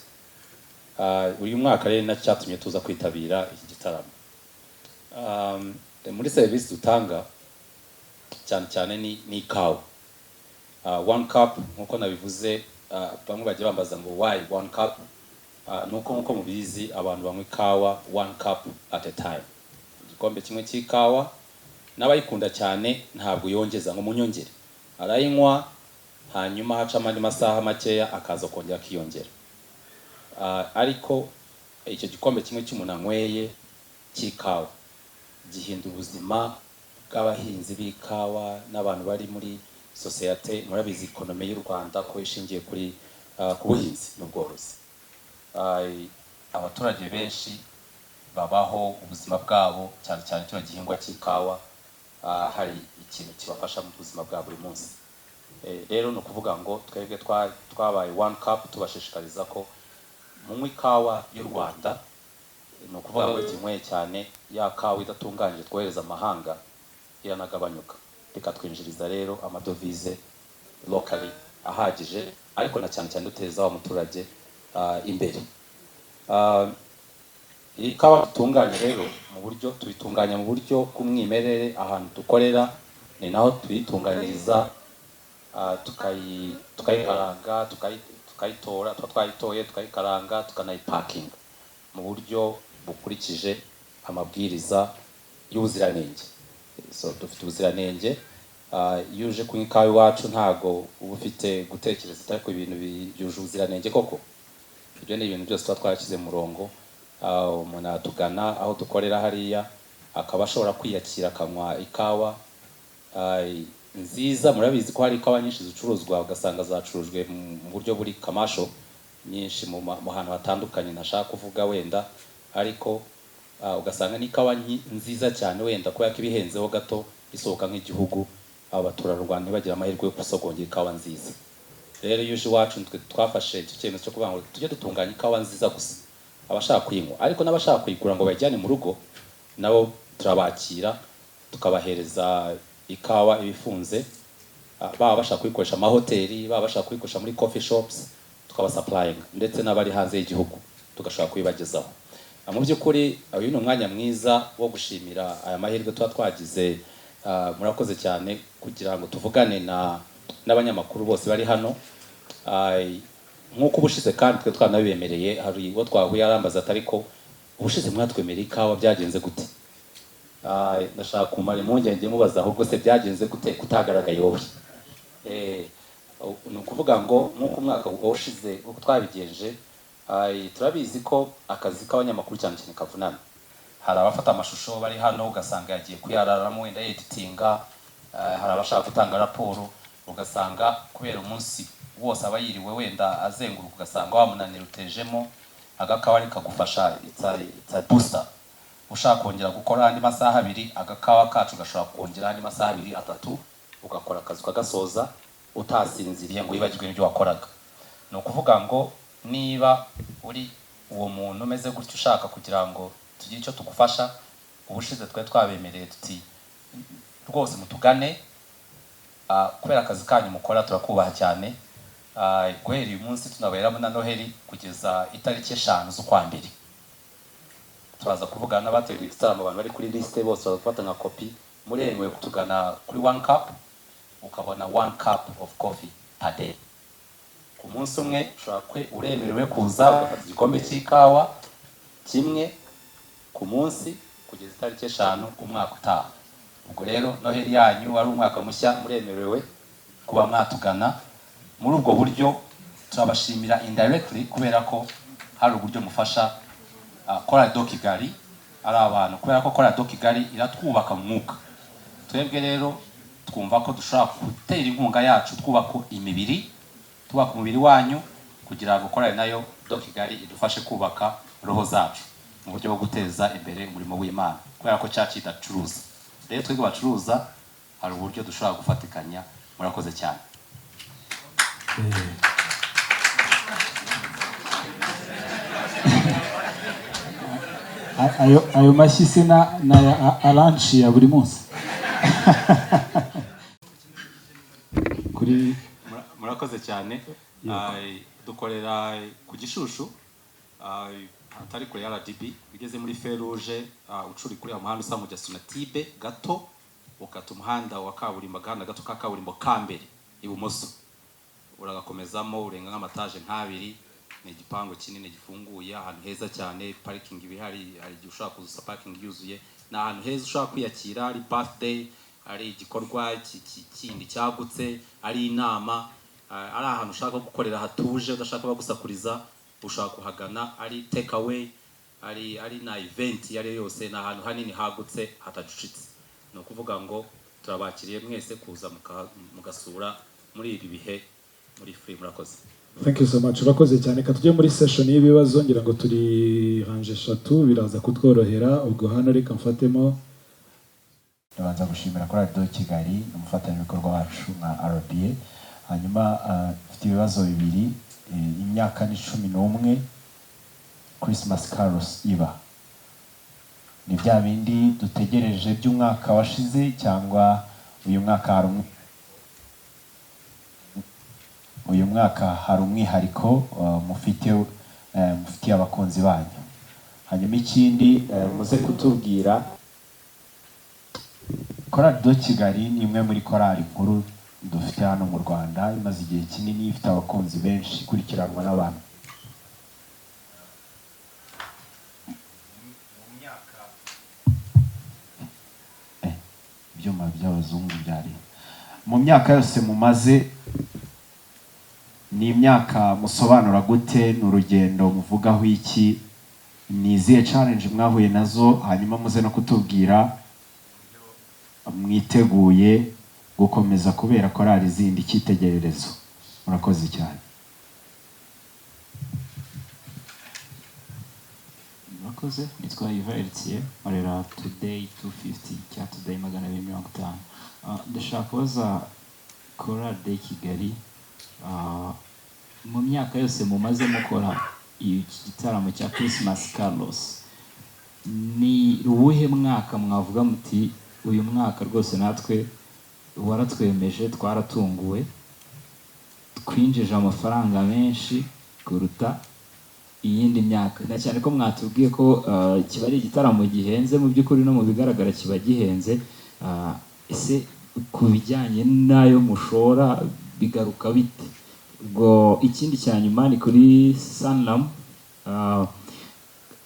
Uyu mwaka rero nacyo cyatumye tuza kwitabira iki gitaramo. Muri serivisi dutanga cyane cyane ni ikawa. One Cup, nkuko nabivuze, bamwe bajya bambaza ngo "Why One Cup?" Nuko nkuko mubizi, abantu banywa ikawa one cup at a time, igikombe kimwe cy'ikawa. N'abayikunda cyane ntabwo yongeza ngo munyongere, arayinywa hanyuma hacamo andi masaha makeya akaza kongera akiyongera. Ariko icyo gikombe kimwe cy'umuntu anyweye cy'ikawa gihindura ubuzima bw'abahinzi b'ikawa n'abantu bari muri sosiyete. Murabizi economy y'u Rwanda ko ishingiye ku buhinzi n'ubworozi. Abaturage benshi babaho ubuzima bwabo cyane cyane kino gihingwa cy'ikawa, hari ikintu kibafasha mu buzima bwa buri munsi. Rero ni ukuvuga ngo twebwe twabaye One Cup, tubashishikariza ko munywa ikawa y'u Rwanda. Ni ukuvuga ngo kinyweye cyane, ya kawa idatunganyije twohereza amahanga iranagabanyuka, bikatwinjiriza rero amadovize locally ahagije, ariko na cyane cyane duteza wa muturage imbere. Iyi kawa dutunganya rero mu buryo tuyitunganya mu buryo bw'umwimerere, ahantu dukorera ni naho tuyitunganyiriza, tukayikaranga, tukayitora, tuba twayitoye, tukayikaranga, tukanayipakinga mu buryo bukurikije amabwiriza y'ubuziranenge. So dufite ubuziranenge. Iyo uje kunywa ikawa iwacu ntago uba ufite gutekereza ariko ibintu byuje ubuziranenge koko. Ibyo ni ibintu byose tuba twarashyize mu murongo. Umuntu aratugana aho dukorera hariya, akaba ashobora kwiyakira akanywa ikawa nziza. Murabizi ko hari ikawa nyinshi zicuruzwa, ugasanga zacurujwe mu buryo buri commercial, nyinshi mu hantu hatandukanye ntashaka kuvuga wenda, ariko ugasanga n'ikawa nziza cyane wenda kubera ko ibihenzeho gato isohoka nk'igihugu, abaturarwanda ntibagire amahirwe yo gusogongera ikawa nziza. Rero iyo uje iwacu, twe twafashe icyo cyemezo cyo kuvuga ngo tujye dutunganya ikawa nziza gusa abashaka kuyinywa, ariko n'abashaka kuyigura ngo bayijyane mu rugo nabo turabakira, tukabahereza ikawa iba ifunze. Baba bashaka kuyikoresha amahoteli, baba bashaka kuyikoresha muri coffee shops, tukabasupplyinga, ndetse n'abari hanze y'igihugu tugashobora kuyibagezaho. Mu by'ukuri uyu ni umwanya mwiza wo gushimira aya mahirwe tuba twagize. Murakoze cyane kugira ngo tuvugane na n'abanyamakuru bose bari hano. Nk'uko ubushize kandi twe twanabibemereye, hari uwo twahuye arambaza ati: "Ariko ubushize mwatwemereye ikawa, byagenze gute?" Ndashaka kumara impungenge mubaza ahubwo se byagenze gute kutagaragaye wowe? Ni ukuvuga ngo nk'uko umwaka washize uko twabigenje, turabizi ko akazi k'abanyamakuru cyane cyane kavunana. Hari abafata amashusho bari hano, ugasanga yagiye kuyararamo wenda yeditinga, hari abashaka gutanga raporo, ugasanga kubera umunsi wose aba yiriwe wenda azenguruka, ugasanga wa munaniro utejemo agakawa kagufasha. It's a booster. Ushaka kongera gukora andi masaha 2, agakawa kacu gashobora kongera andi masaha 2, 3, ugakora akazi ukagasoza utasinziriye ngo wibagirwe n'ibyo wakoraga. Ni ukuvuga ngo niba uri uwo muntu umeze gutyo, ushaka kugira ngo tugire icyo tugufasha, ubushize twari twabemereye tuti: "Rwose mutugane, kubera akazi kanyu mukora turakubaha cyane." Guhera uyu munsi tunaberamo na Noheli kugeza itariki 5 z'ukwa mbere, turaza kuvugana n'abateguye igitaramo, abantu bari kuri lisite bose bazafata nka kopi. Muremewe kutugana kuri One Cup, ukabona one cup of coffee per day. Ku munsi umwe ushobora uremerewe kuza ugafata igikombe cy'ikawa kimwe ku munsi kugeza itariki 5 umwaka utaha. Ubwo rero Noheli yanyu ari umwaka mushya, muremerewe kuba mwatugana muri ubwo buryo. Turabashimira indirectly kubera ko hari uburyo mufasha Chorale de Kigali, ari abantu, kubera ko Chorale de Kigali iratwubaka mu mwuka. Twebwe rero twumva ko dushobora gutera inkunga yacu twubaka imibiri, twubaka umubiri wanyu, kugira ngo Chorale nayo de Kigali idufashe kubaka roho zacu mu buryo bwo guteza imbere umurimo w'Imana, kubera ko church idacuruza. Rero twebwe bacuruza hari uburyo dushobora gufatikanya. Murakoze cyane. Ayo mashyi se na ya aranshi ya buri munsi kuri Murakoze cyane. Dukorera ku Gishushu. Atari kure ya RDB, ugeze muri feu rouge, ucuri kuri ya muhanda usa mujya Sonatube gato, ukata umuhanda wa kaburimbo, agahanda gato ka kaburimbo ka mbere ibumoso, uragakomezamo, urenga nk'amataje nk'abiri, ni igipangu kinini gifunguye, ahantu heza cyane. Parikingi iba ihari, hari igihe ushobora kuzuza parikingi yuzuye. Ni ahantu heza ushobora kwiyakira, ari birthday, ari igikorwa kindi cyagutse, ari inama, ari ahantu ushaka gukorera hatuje, udashaka bagusakuriza, ushobora kuhagana, ari take away, ari na event iyo ari yo yose. Ni ahantu hanini hagutse hatacucitse. Ni ukuvuga ngo turabakiriye mwese kuza mugasura muri ibi bihe muri free. Murakoze. Thank you so much, urakoze cyane. Reka tujye muri session y'ibibazo. Ngira ngo turi rangée eshatu, biraza kutworohera. Ubwo hano reka mfatemo. Ndabanza gushimira Chorale de Kigali, umufatanyabikorwa wacu nka RBA. Hanyuma mfite ibibazo bibiri. Imyaka ni 11 Christmas Carols iba, ni bya bindi dutegereje by'umwaka washize, cyangwa uyu mwaka hari umwihariko mufitiye abakunzi banyu? Hanyuma ikindi, muze kutubwira, Chorale de Kigali ni imwe muri korali nkuru dufite hano mu Rwanda, imaze igihe kinini, ifite abakunzi benshi, ikurikiranwa n'abantu. Mu myaka ibyuma by'abazungu byari, mu myaka yose mumaze, ni imyaka musobanura gute? Ni urugendo muvugaho iki? Ni izihe challenge mwahuye nazo? Hanyuma muze no kutubwira mwiteguye gukomeza kubera korali zindi icyitegererezo. Murakoze cyane. Murakoze. Nitwa Yvan Eritier, nkorera Today 250 cya Today 250. Ndashaka kubaza Chorale de Kigali, mu myaka yose mumaze mukora iki gitaramo cya Christmas Carols, ni uwuhe mwaka mwavuga muti: "Uyu mwaka rwose natwe waratwemeje, twaratunguwe, twinjije amafaranga menshi kuruta iyindi myaka"? Na cyane ko mwatubwiye ko kiba ari igitaramo gihenze, mu by'ukuri no mu bigaragara kiba gihenze. Ese ku bijyanye n'ayo mushora bigaruka bite? Ubwo ikindi cya nyuma ni kuri Sanlam.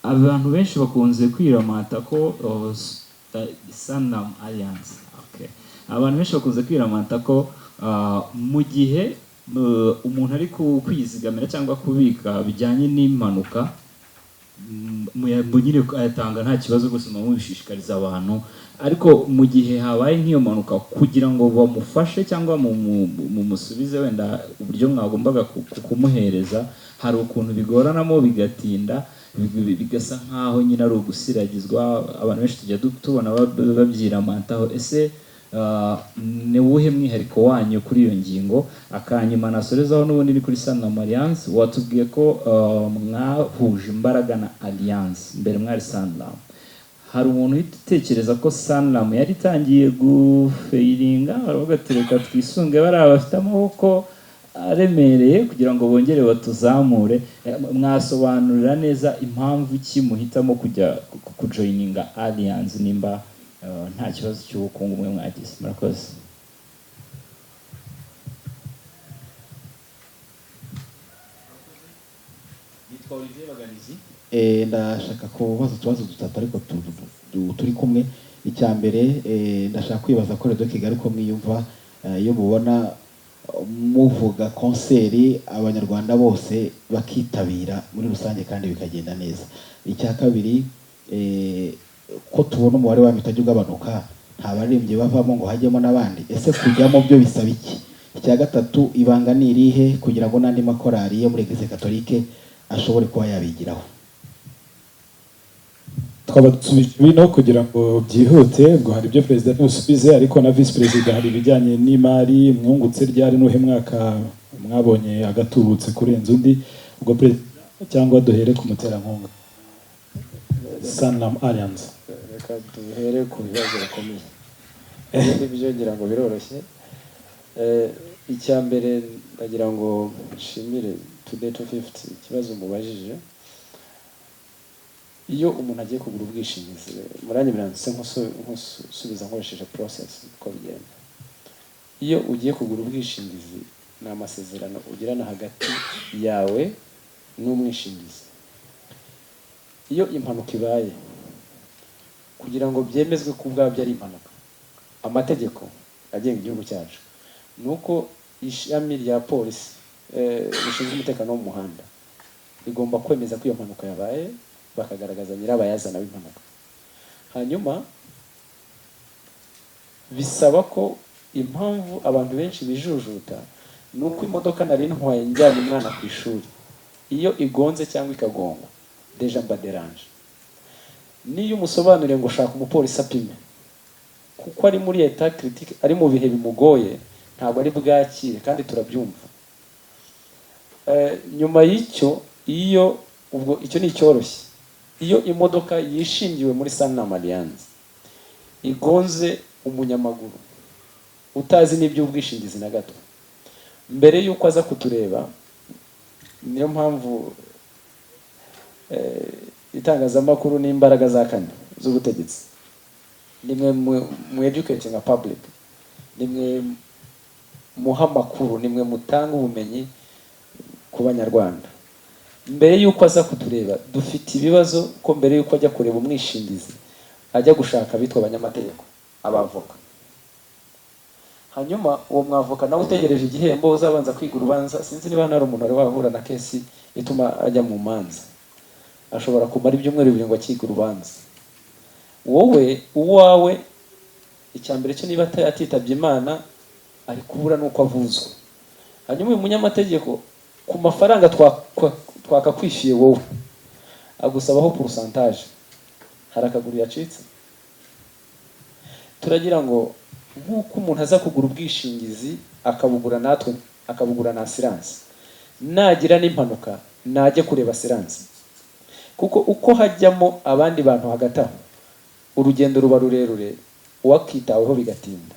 Abantu benshi bakunze kwiramata ko Sanlam Alliance, okay. Abantu benshi bakunze kwiramata ko mu gihe umuntu ari kwizigamira cyangwa kubika bijyanye n'impanuka, nyine ayatanga nta kibazo rwose, muba mubishishikariza abantu, ariko mu gihe habaye nk'iyo mpanuka, kugira ngo bamufashe cyangwa mumusubize wenda uburyo mwagombaga kumuhereza, hari ukuntu bigoranamo, bigatinda, bigasa nkaho nyine ari ugusiragizwa. Abantu benshi tujya tubona babyiramantaho. Ese ni uwuhe mwihariko wanyu kuri iyo ngingo? Akanyuma nasorezaho n'ubundi ni kuri Sanlam Alliance. Watubwiye ko mwahuje imbaraga na Alliance, mbere mwari Sanlam. Hari umuntu uhita utekereza ko Sanlam yari itangiye gufailinga, baravuga ati: "Reka twisunge bariya bafite amaboko aremereye kugira ngo bongere batuzamure." Mwasobanurira neza impamvu ki muhitamo kujya kujoininga Alliance, nimba nta kibazo cy'ubukungu mwe mwagize? Murakoze. Nitwa Olivier Baganizi. Ndashaka kubaza utubazo dutatu ariko turi kumwe. Icya mbere, ndashaka kwibaza ko de Kigali uko mwiyumva iyo mubona muvuga concert, Abanyarwanda bose bakitabira muri rusange kandi bikagenda neza. Icya kabiri, ko tubona umubare wanyu utajya ugabanuka, nta baririmbyi bavamo ngo hajyemo n'abandi, ese kujyamo byo bisaba iki? Icya gatatu, ibanga ni irihe kugira ngo n'andi makorali yo muri Eglise Catholique ashobore kuba yabigiraho? Twaba dusubije bino kugira ngo byihute. Ubwo hari ibyo perezida ntusubize, ariko na visi perezida hari ibijyanye n'imari. Mwungutse ryari? N'uhe mwaka mwabonye agatubutse kurenza undi? Ubwo perezida, cyangwa duhere ku muterankunga Sanlam Alliance? Reka duhere ku bibazo bikomeye, ibindi byo ngira ngo biroroshye. Icya mbere, ndagira ngo nshimire Today 250 ikibazo mubajije. Iyo umuntu agiye kugura ubwishingizi, muranyemerera nse nkusubiza nkoresheje process uko bigenda. Iyo ugiye kugura ubwishingizi, ni amasezerano ugirana hagati yawe n'umwishingizi. Iyo impanuka ibaye, kugira ngo byemezwe ko ubwabyo ari impanuka, amategeko agenga igihugu cyacu ni uko ishami rya polisi rishinzwe umutekano wo mu muhanda rigomba kwemeza ko iyo mpanuka yabaye, bakagaragaza nyirabayazana w'impanuka. Hanyuma bisaba ko, impamvu abantu benshi bijujuta ni uko imodoka nari ntwaye njyanye umwana ku ishuri, iyo igonze cyangwa ikagongwa, déjà mba dérangé. Niyo umusobanuriye ngo shaka umupolisi apime, kuko ari muri état critique, ari mu bihe bimugoye, ntabwo ari bwakire, kandi turabyumva. Nyuma y'icyo, iyo ubwo icyo ni icyoroshye, iyo imodoka yishingiwe muri Sanlam Alliance igonze umunyamaguru utazi n'iby'ubwishingizi na gato, mbere y'uko aza kutureba, niyo mpamvu itangazamakuru n'imbaraga za kane z'ubutegetsi, nimwe mu educating public, nimwe muha amakuru, nimwe mutanga ubumenyi ku Banyarwanda. Mbere y'uko aza kutureba, dufite ibibazo ko mbere y'uko ajya kureba umwishingizi, ajya gushaka abitwa abanyamategeko, abavoka. Hanyuma uwo mwavoka nawe utegereje igihembo uzabanza kwiga urubanza. Sinzi niba hano hari umuntu wari wahura na case ituma ajya mu manza, ashobora kumara ibyumweru 2 ngo akiga urubanza. Wowe uwawe, icya mbere cyo, niba atitabye Imana, ari kubura n'uko avuzwa. Hanyuma uyu munyamategeko, ku mafaranga twakakwishyuye wowe, agusabaho pourcentage. Hari akaguru yacitse. Turagira ngo nk'uko umuntu aza kugura ubwishingizi akabugura natwe, akabugura na assurance, nagira n'impanuka najye kureba assurance, kuko uko hajyamo abandi bantu hagati aho, urugendo ruba rurerure, uwakitaweho bigatinda.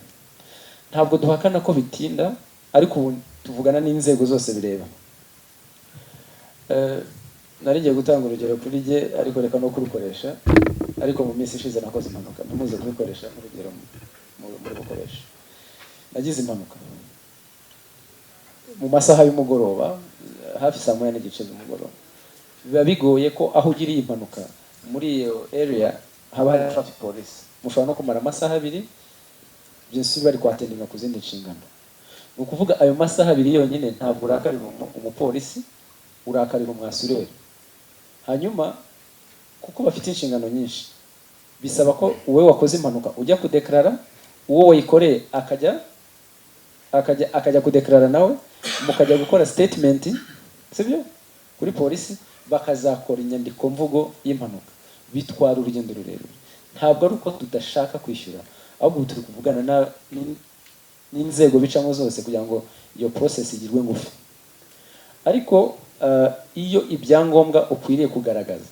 Ntabwo duhakana ko bitinda, ariko ubu tuvugana n'inzego zose bireba. Nari ngiye gutanga urugero kuri jye, ariko reka no kurukoresha. Ariko mu minsi ishize nakoze impanuka, ntimuze kubikoresha nk'urugero muri gukoresha. Nagize impanuka mu masaha y'umugoroba, hafi saa 1:30 z'umugoroba. Biba bigoye ko aho ugiriye impanuka, muri iyo area haba hari traffic police. Mushobora no kumara amasaha 2 byinshi bari kwattendinga ku zindi nshingano. Ni ukuvuga ayo masaha 2 yonyine, ntabwo urakarira umupolisi, urakarira umwassureur. Hanyuma kuko bafite inshingano nyinshi, bisaba ko wowe wakoze impanuka ujya kudeclara, uwo wayikoreye akajya kudeclara nawe, mukajya gukora statement, sibyo, kuri polisi, bakazakora inyandiko mvugo y'impanuka. Bitwara urugendo rurerure. Ntabwo ari uko tudashaka kwishyura, ahubwo ubu turi kuvugana n'inzego bicamo zose kugira ngo iyo process igirwe ngufi. Ariko iyo ibyangombwa ukwiriye kugaragaza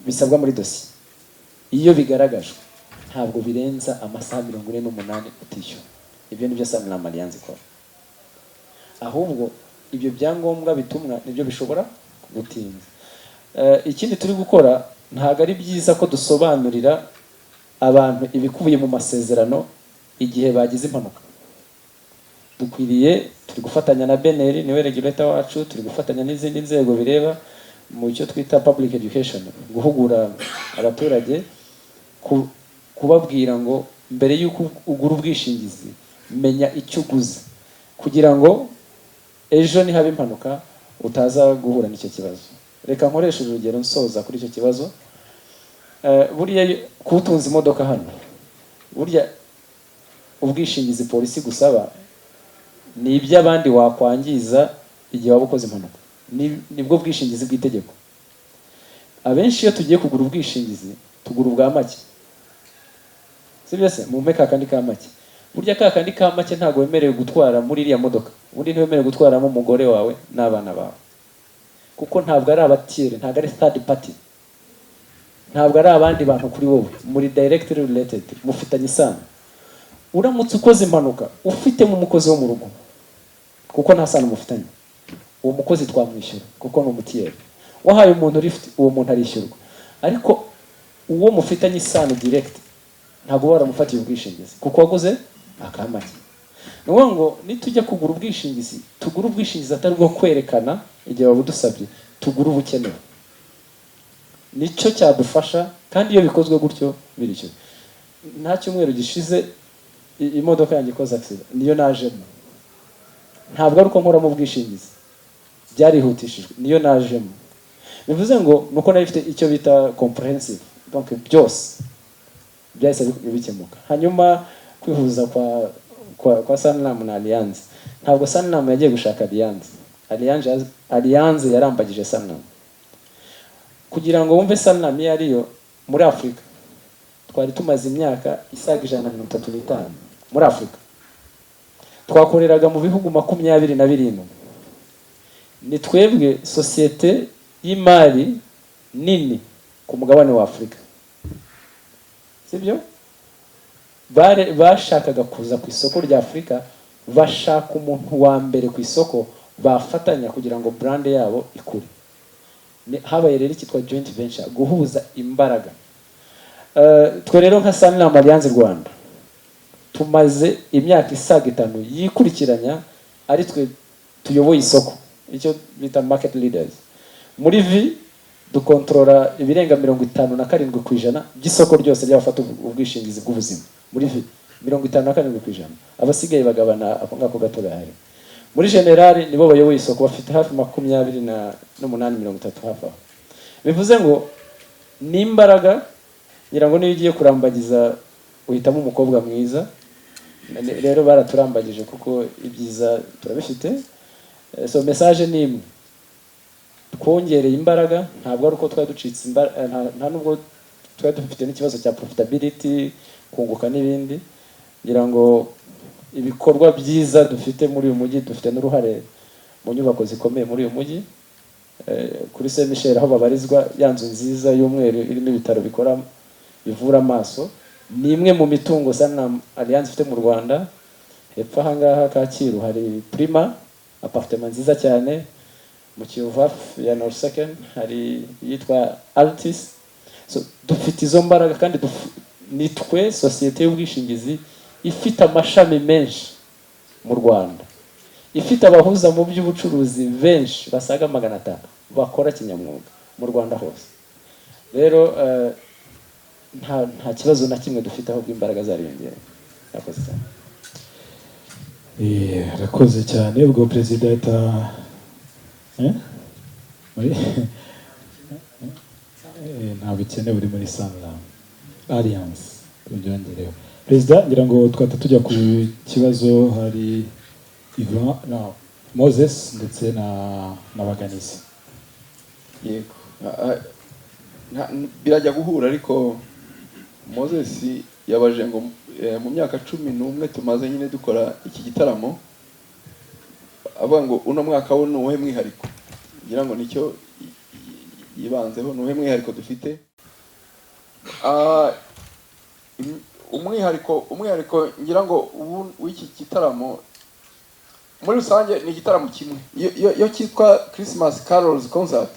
bisabwa muri dosiye, iyo bigaragajwe, ntabwo birenza amasaha 48 utishyura. Ibyo nibyo Sanlam Alliance ikora. Ahubwo ibyo byangombwa bitumwa nibyo bishobora kugutinza. Ikindi turi gukora, ntabwo ari byiza ko dusobanurira abantu ibikubiye mu masezerano igihe bagize impanuka. Dukwiriye, turi gufatanya na BNR, niwe regulator wacu, turi gufatanya n'izindi nzego bireba mu cyo twita public education, guhugura abaturage, kubabwira ngo mbere y'uko ugura ubwishingizi, menya icyo uguze, kugira ngo ejo nihaba impanuka utaza guhura n'icyo kibazo. Reka nkoreshe urugero nsoza kuri icyo kibazo. Buriya kuba utunze imodoka hano, burya ubwishingizi polisi gusaba ni iby'abandi wakwangiza igihe waba ukoze impanuka. Nibwo bwishingizi bw'itegeko. Abenshi iyo tugiye kugura ubwishingizi, tugura ubwa make, sibyo se? Mumpe ka kandi ka make. Burya ka kandi ka make ntabwo wemerewe gutwara muri iriya modoka. Ubundi ntiwemerewe gutwaramo umugore wawe n'abana bawe, kuko ntabwo ari abatiers, ntabwo ari third party, ntabwo ari abandi bantu kuri wowe. Muri directly related, mufitanye isano. Uramutse ukoze impanuka ufitemo umukozi wo mu rugo, kuko nta sano mufitanye, uwo mukozi twamwishyura kuko ni umutiers. Wahaye umuntu lift, uwo muntu arishyurwa. Ariko uwo mufitanye isano direct ntabwo uba waramufatiye ubwishingizi kuko waguze akamake. Ni ukuvuga ngo nitujya kugura ubwishingizi, tugure ubwishingizi atari ubwo kwerekana igihe babudusabye, tugure ubukenewe. Nicyo cyadufasha. Kandi iyo bikozwe gutyo birishyura. Nta cyumweru gishize imodoka yanjye ikoze accident, niyo najemo. Ntabwo ari uko nkoramo ubwishingizi, byarihutishijwe, niyo najemo. Bivuze ngo nuko nari ifite icyo bita comprehensive, donc byose byahise bikemuka. Hanyuma kwihuza kwa Sanlam na Allianz, ntabwo Sanlam yagiye gushaka Allianz. Allianz yarambagije Sanlam. Kugira ngo wumve Sanlam iyo ariyo muri Afurika, twari tumaze imyaka isaga 135 muri Afurika, twakoreraga mu bihugu 27. Ni twebwe sosiyete y'imari nini ku mugabane wa Afurika, sibyo? Bashakaga kuza ku isoko rya Afurika, bashaka umuntu wa mbere ku isoko bafatanya kugira ngo brand yabo ikure. Habaye rero icyitwa joint venture, guhuza imbaraga. Twe rero nka Sanlam Allianz Rwanda tumaze imyaka isaga 5 yikurikiranya ari twe tuyoboye isoko, icyo bita market leaders. Muri vie dukontorora ibirenga 57% by'isoko ryose ry'abafata ubwishingizi bw'ubuzima. Muri vie 57%, abasigaye bagabana ako ngako gato gahari. Muri général nibo bayoboye isoko, bafite hafi 28, 30 hafi aho. Bivuze ngo ni imbaraga. Ngira ngo niyo ugiye kurambagiza uhitamo umukobwa mwiza. Rero baraturambagije kuko ibyiza turabifite. So message ni imwe: twongereye imbaraga. Ntabwo ari uko twari ducitse imbaraga, nta nubwo twari dufite n'ikibazo cya profitability, kunguka n'ibindi. Ngira ngo ibikorwa byiza dufite muri uyu mujyi, dufite n'uruhare mu nyubako zikomeye muri uyu mujyi. Kuri Saint Michel aho babarizwa, ya nzu nziza y'umweru irimo ibitaro bikora bivura amaso, ni imwe mu mitungo Sanlam Allianz ifite mu Rwanda. Hepfo aha ngaha Kacyiru hari Prima, appartement nziza cyane. Mu Kiyovu hafi ya North Second hari iyitwa Altis. So dufite izo mbaraga kandi ni twe sosiyete y'ubwishingizi ifite amashami menshi mu Rwanda, ifite abahuza mu by'ubucuruzi benshi basaga 500 bakora kinyamwuga mu Rwanda hose. Rero nta kibazo na kimwe dufite, ahubwo imbaraga zariyongereye. Murakoze cyane. Arakoze cyane. Ubwo perezida ahita muri nta bukene buri muri Sanlam Allianz, tubyongereho. Perezida, ngira ngo twahita tujya ku kibazo. Hari Ivan na Moses ndetse na Baganizi. Yego. Birajya guhura, ariko Moses yabaje ngo mu myaka 11 tumaze nyine dukora iki gitaramo, avuga ngo uno mwaka wo ni uwuhe mwihariko? Ngira ngo nicyo yibanzeho, ni uwuhe mwihariko dufite. Umwihariko ngira ngo ubu w'iki gitaramo muri rusange ni igitaramo kimwe. Iyo cyitwa Christmas Carols Concert,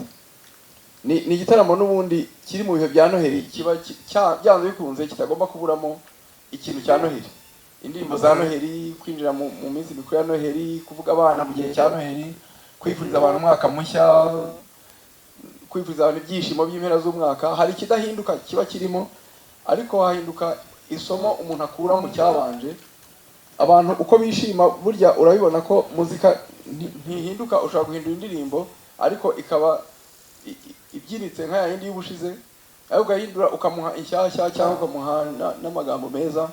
ni igitaramo n'ubundi kiri mu bihe bya Noheli, kiba byanze bikunze kitagomba kuburamo ikintu cya Noheli, indirimbo za Noheli, kwinjira mu minsi mikuru ya Noheli, kuvuga abana mu gihe cya Noheli, kwifuriza abantu umwaka mushya, kwifuriza abantu ibyishimo by'impera z'umwaka. Hari ikidahinduka kiba kirimo, ariko hahinduka isomo umuntu akura mu cyabanje. Abantu uko bishima, burya urabibona ko muzika ntihinduka. Ushobora guhindura indirimbo ariko ikaba ibyinitse nka yindi y'ubushize, ariko ugahindura ukamuha inshyashya cyangwa ukamuha n'amagambo meza.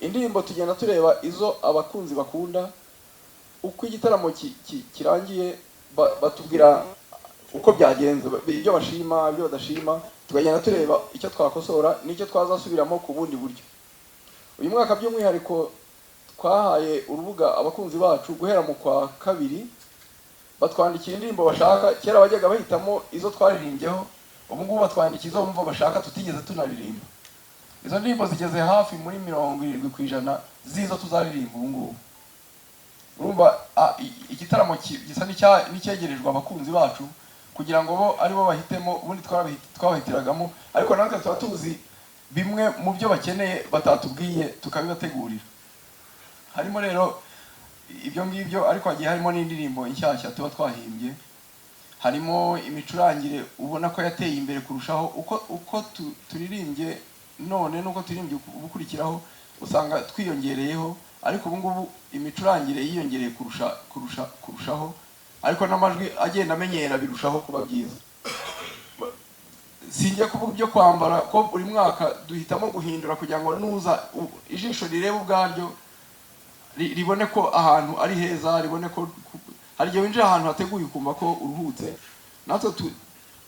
Indirimbo tugenda tureba izo abakunzi bakunda. Uko igitaramo kirangiye batubwira uko byagenze, ibyo bashima, ibyo badashima, tukagenda tureba icyo twakosora n'icyo twazasubiramo ku bundi buryo. Uyu mwaka by'umwihariko twahaye urubuga abakunzi bacu guhera mu kwa kabiri, batwandikira indirimbo bashaka. Kera bajyaga bahitamo izo twaririmbyeho, ubu ngubu batwandikira izo bumva bashaka tutigeze tunaririmba. Izo ndirimbo zigeze hafi muri 70% z'izo tuzaririmba ubu ngubu. Urumva igitaramo gisa n'icyegerejwe abakunzi bacu, Kugira ngo bo aribo bahitemo. Ubundi twabahitiragamo, ariko natwe tuba tuzi bimwe mu byo bakeneye batatubwiye, tukabibategurira. Harimo rero ibyo ngibyo, ariko hagiye harimo n'indirimbo nshyashya tuba twahimbye, harimo imicurangire ubona ko yateye imbere kurushaho. Uko turirimbye none n'uko turirimbye ubukurikiraho, usanga twiyongereyeho, ariko ubu ngubu imicurangire yiyongereye kurushaho, ariko n'amajwi agenda amenyera, birushaho kuba byiza. Sinjya kuvuga ibyo kwambara, ko buri mwaka duhitamo guhindura kugira ngo nuza ijisho rirebe ubwaryo, ribone ko ahantu ari heza, ribone ko hari igihe winjira ahantu hateguye ukumva ko uruhutse. Natwe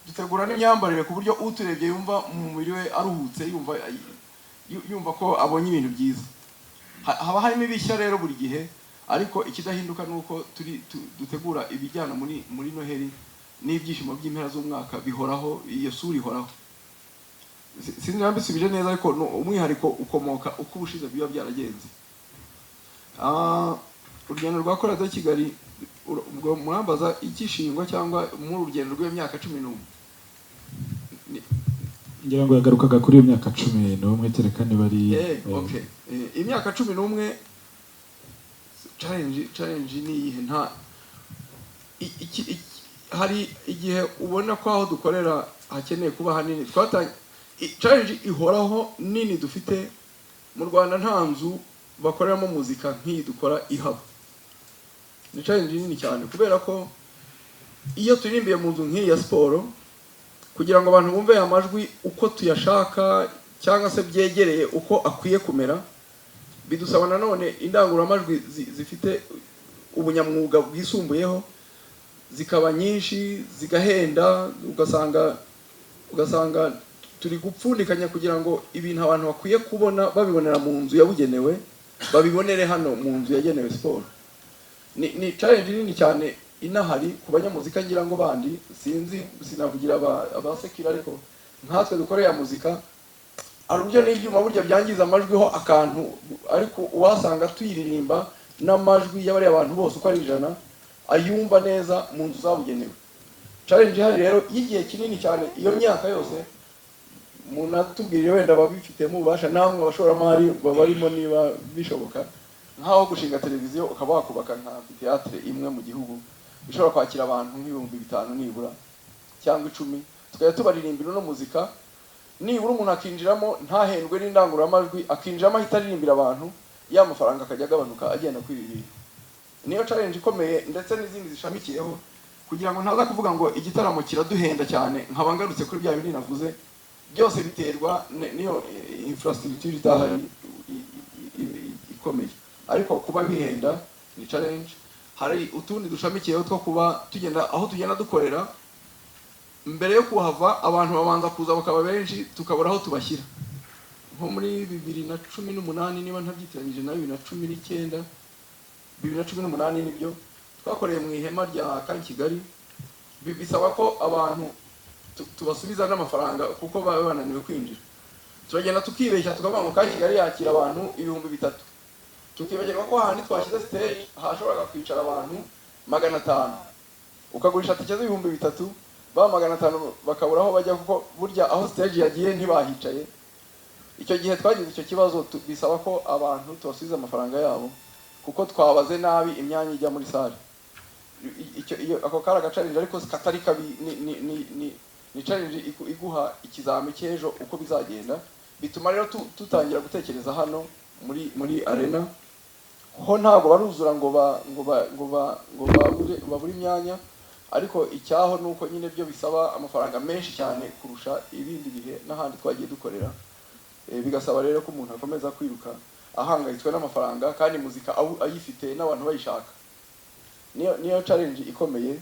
dutegura n'imyambarire ku buryo uturebye yumva mu mubiri we aruhutse, yumva ko abonye ibintu byiza. Haba harimo ibishya rero buri gihe, ariko ikidahinduka ni uko turi dutegura ibijyana muri Noheli n'ibyishimo by'impera z'umwaka bihoraho, iyo sura ihoraho. Sinzi niba mbisubije neza, ariko ni umwihariko ukomoka uko ubushize biba byaragenze. Urugendo rwa Chorale de Kigali, ubwo murambaza ikishingwa cyangwa muri uru rugendo rw'iyo myaka 11? Ngira ngo yagarukaga kuri iyo myaka 11, kereka niba ari Okay. Imyaka 11, challenge ni iyihe? Nta hari igihe ubona ko aho dukorera hakeneye kuba hanini. Challenge ihoraho nini dufite mu Rwanda, nta nzu bakoreramo muzika nk'iyi dukora ihaba. Ni challenge nini cyane, kubera ko iyo turirimbiye mu nzu nk'iyi ya siporo, kugira ngo abantu bumve aya majwi uko tuyashaka cyangwa se byegereye uko akwiye kumera, bidusaba nanone indangururamajwi zifite ubunyamwuga bwisumbuyeho, zikaba nyinshi, zigahenda, ugasanga turi gupfundikanya kugira ngo ibintu abantu bakwiye kubona babibonera mu nzu yabugenewe babibonere hano mu nzu yagenewe siporo. Ni challenge nini cyane inahari ku banyamuzika. Ngira ngo bandi sinzi, sinavugira abasekira, ariko nkatwe dukorera muzika, hari uburyo n'ibyuma burya byangiza amajwi ho akantu, ariko uwasanga tuyiririmba n'amajwi y'abariya abantu bose uko ari 100 ayumva neza mu nzu zabugenewe. Challenge ihari rero y'igihe kinini cyane, iyo myaka yose, munatubwirire wenda ababifitemo ububasha namwe abashoramari babarimo, niba bishoboka nk'aho gushinga televiziyo ukaba wakubaka nka amphithéâtre imwe mu gihugu ishobora kwakira abantu nk'5000 nibura cyangwa 10, tukajya tubaririmbira uno muzika, nibura umuntu akinjiramo ntahendwe n'indangururamajwi, akinjiramo ahita aririmbira abantu, ya mafaranga akajya agabanuka agenda kuri ibi bintu. Niyo challenge ikomeye, ndetse n'izindi zishamikiyeho, kugira ngo ntaza kuvuga ngo igitaramo kiraduhenda cyane, nkaba ngarutse kuri bya bindi navuze byose, biterwa n'iyo infrastructure itahari ikomeye. Ariko kuba bihenda ni challenge. Hari utundi dushamikiyeho two kuba tugenda, aho tugenda dukorera, mbere yo kuhava abantu babanza kuza bakaba benshi, tukabura aho tubashyira. Nko muri 2018, niba ntabyitiranyije na 2019, 2018 nibyo twakoreye mu ihema rya Camp Kigali. Bisaba ko abantu tubasubiza n'amafaranga kuko baba bananiwe kwinjira. Turagenda tukibeshya, tukavuga ngo Camp Kigali yakira abantu 3000, tukibagirwa ko hahandi twashyize stage hashoboraga kwicara abantu 500. Ukagurisha tike z'ibihumbi 3, ba 500 bakabura aho bajya, kuko burya aho stage yagiye ntibahicaye. Icyo gihe twagize icyo kibazo, bisaba ko abantu tubasubiza amafaranga yabo kuko twabaze nabi imyanya ijya muri salle. Icyo iyo ako kari agachallenge, ariko katari kabi. Ni challenge iguha ikizami cy'ejo uko bizagenda. Bituma rero tutangira gutekereza hano muri arena ho ntabwo baruzura ngo babure imyanya, ariko icyaho ni uko nyine byo bisaba amafaranga menshi cyane kurusha ibindi bihe n'ahandi twagiye dukorera. Bigasaba rero ko umuntu akomeza kwiruka ahangayitswe n'amafaranga, kandi muzika ayifite n'abantu bayishaka. Niyo challenge ikomeye.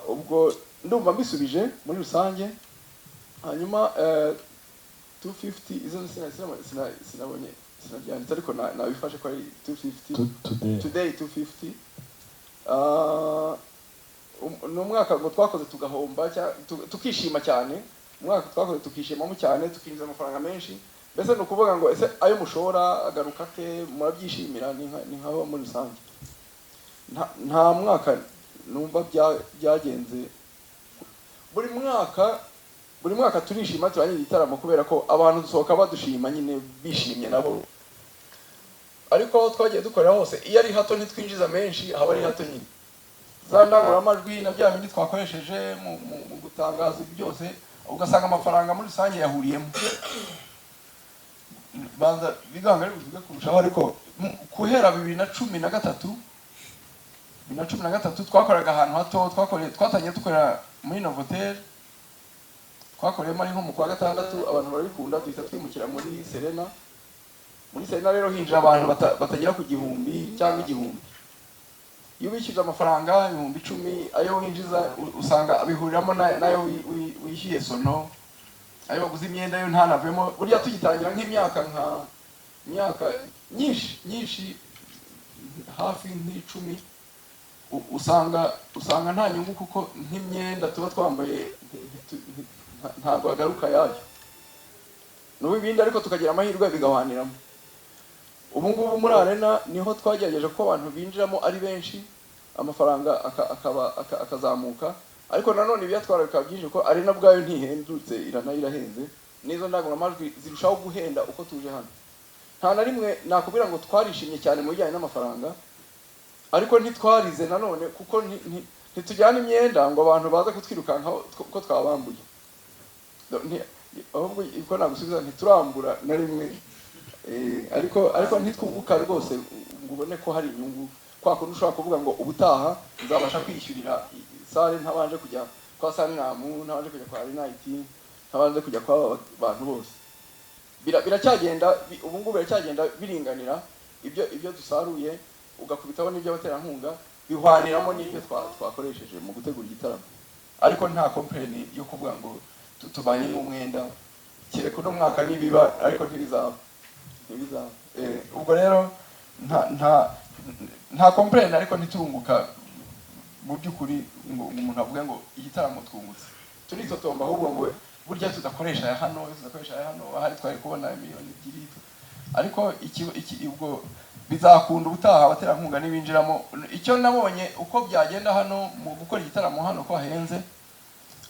Ubwo ndumva mbisubije muri rusange. Hanyuma 250 izo sinabonye, sinabyanditse, ariko nabifashe ko ari 250. Today. Today 250. Ni umwaka ngo twakoze tugahomba tukishima cyane, umwaka twakoze tukishimamo cyane, tukinjiza amafaranga menshi. Mbese ni ukuvuga ngo ese ayo mushora agaruka ate, murabyishimira? Ni nk'abo muri rusange. Nta mwaka numva byagenze. Buri mwaka, buri mwaka turishima turangiza igitaramo, kubera ko abantu dusohoka badushima nyine, bishimye nabo. Ariko aho twagiye dukorera hose, iyo ari hato ntitwinjiza menshi, haba ari hato nyine. Za ndangururamajwi na bya bindi twakoresheje mu gutangaza ibi byose, ugasanga amafaranga muri rusange yahuriyemo. Banza biganga ari buvuge kurushaho, ariko guhera 2013, 2013 twakoraga ahantu hato. Twatangiye dukorera muri Novotel, twakoreyemo ari nko mu kwa gatandatu, abantu barabikunda, duhita twimukira muri Serena. Muri Serena rero hinjira abantu batagera ku 1000 cyangwa 1000. Iyo ubishyuje amafaranga 10,000, ayo winjiza usanga bihuriramo n'ayo wishyuye sono, ayo baguze imyenda yo ntanavemo. Burya tugitangira, nk'imyaka, nka imyaka myinshi myinshi, hafi nk'icumi, usanga nta nyungu, kuko nk'imyenda tuba twambaye ntabwo agaruka yayo n'ubu ibindi, ariko tukagira amahirwe bigahwaniramo. Ubu ngubu muri Arena niho twagerageje ko abantu binjiramo ari benshi, amafaranga akazamuka, ariko nanone ibiyatwara bikaba byinshi, kuko Arena ubwayo ntihendutse, iranayo irahenze, n'izo ndangururamajwi zirushaho guhenda uko tuje hano. Nta na rimwe nakubwira ngo twarishimye cyane mu bijyanye n'amafaranga, ariko ntitwarize nanone, kuko ntitujyana imyenda ngo abantu baze kutwirukankaho ko twabambuye. Ahubwo uko nagusubiza, ntiturambura na rimwe. Ariko ntitwunguka rwose ngo ubone ko hari inyungu kwa kundi ushobora kuvuga ngo ubutaha nzabasha kwishyurira salle ntabanje kujya kwa Sanlam, ntabanje kujya kwa Rinayiti, ntabanje kujya kwa aba bantu bose. Biracyagenda ubu ngubu biracyagenda biringanira. Ibyo dusaruye ugakubitaho n'ibyo abaterankunga, bihwaniramo n'ibyo twakoresheje mu gutegura igitaramo, ariko nta complain yo kuvuga ngo tubanye n'umwenda, kereka uno mwaka nibiba, ariko ntibizaba, ntibizaba. Ubwo rero nta complain, ariko ntiturunguka mu by'ukuri ngo umuntu avuge ngo igitaramo twungutse. Turitotomba ahubwo ngo burya tudakoresha aya hano, tudakoresha aya hano, ahari twari kubona miliyoni 2. Ariko iki ubwo bizakunda ubutaha abaterankunga nibinjiramo. Icyo nabonye uko byagenda hano mu gukora igitaramo hano, ko hahenze,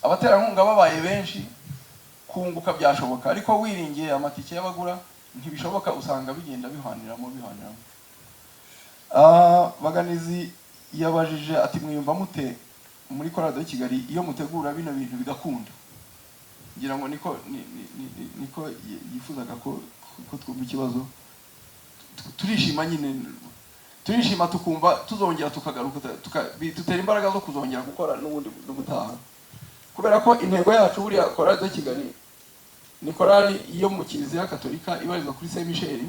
abaterankunga babaye benshi kunguka byashoboka, ariko wiringiye amatike y'abagura ntibishoboka, usanga bigenda bihwaniramo, bihwaniramo. Baganizi yabajije ati: "Mwiyumva mute muri Chorale de Kigali iyo mutegura bino bintu bigakunda?" Ngira ngo niko niko yifuzaga ko twumva ikibazo. Turishima nyine, turishima, tukumva tuzongera tukagaruka, dutera imbaraga zo kuzongera gukora n'ubundi n'ubutaha, kubera ko intego yacu, buriya Chorale de Kigali ni korali yo mu Kiliziya Katolika ibarizwa kuri Saint Michel,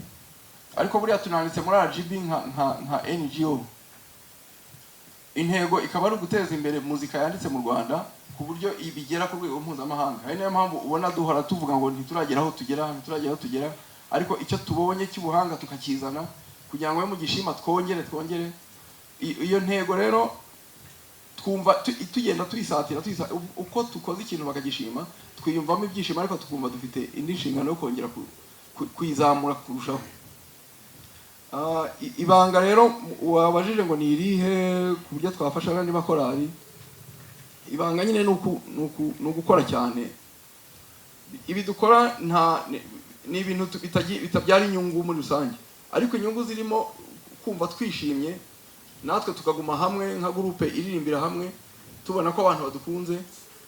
ariko buriya tunanditse muri RGB nka NGO. Intego ikaba ari uguteza imbere muzika yanditse mu Rwanda ku buryo ibigera ku rwego mpuzamahanga. Ari nayo mpamvu ubona duhora tuvuga ngo ntituragera aho tugera, ntituragera aho tugera, ariko icyo tubonye cy'ubuhanga tukakizana kugira ngo mugishima, twongere twongere. Iyo ntego rero twumva tugenda tuyisatira, uko dukoze ikintu bakagishima twiyumvamo ibyishimo, ariko tukumva dufite indi nshingano yo kongera kuyizamura kurushaho. Ibanga rero wabajije ngo ni irihe ku buryo twafasha n'andi makorali? Ibanga nyine ni ugukora cyane. Ibi dukora nta ni ibintu bitabyara inyungu muri rusange, ariko inyungu zirimo kumva twishimye, natwe tukaguma hamwe nka groupe iririmbira hamwe, tubona ko abantu badukunze.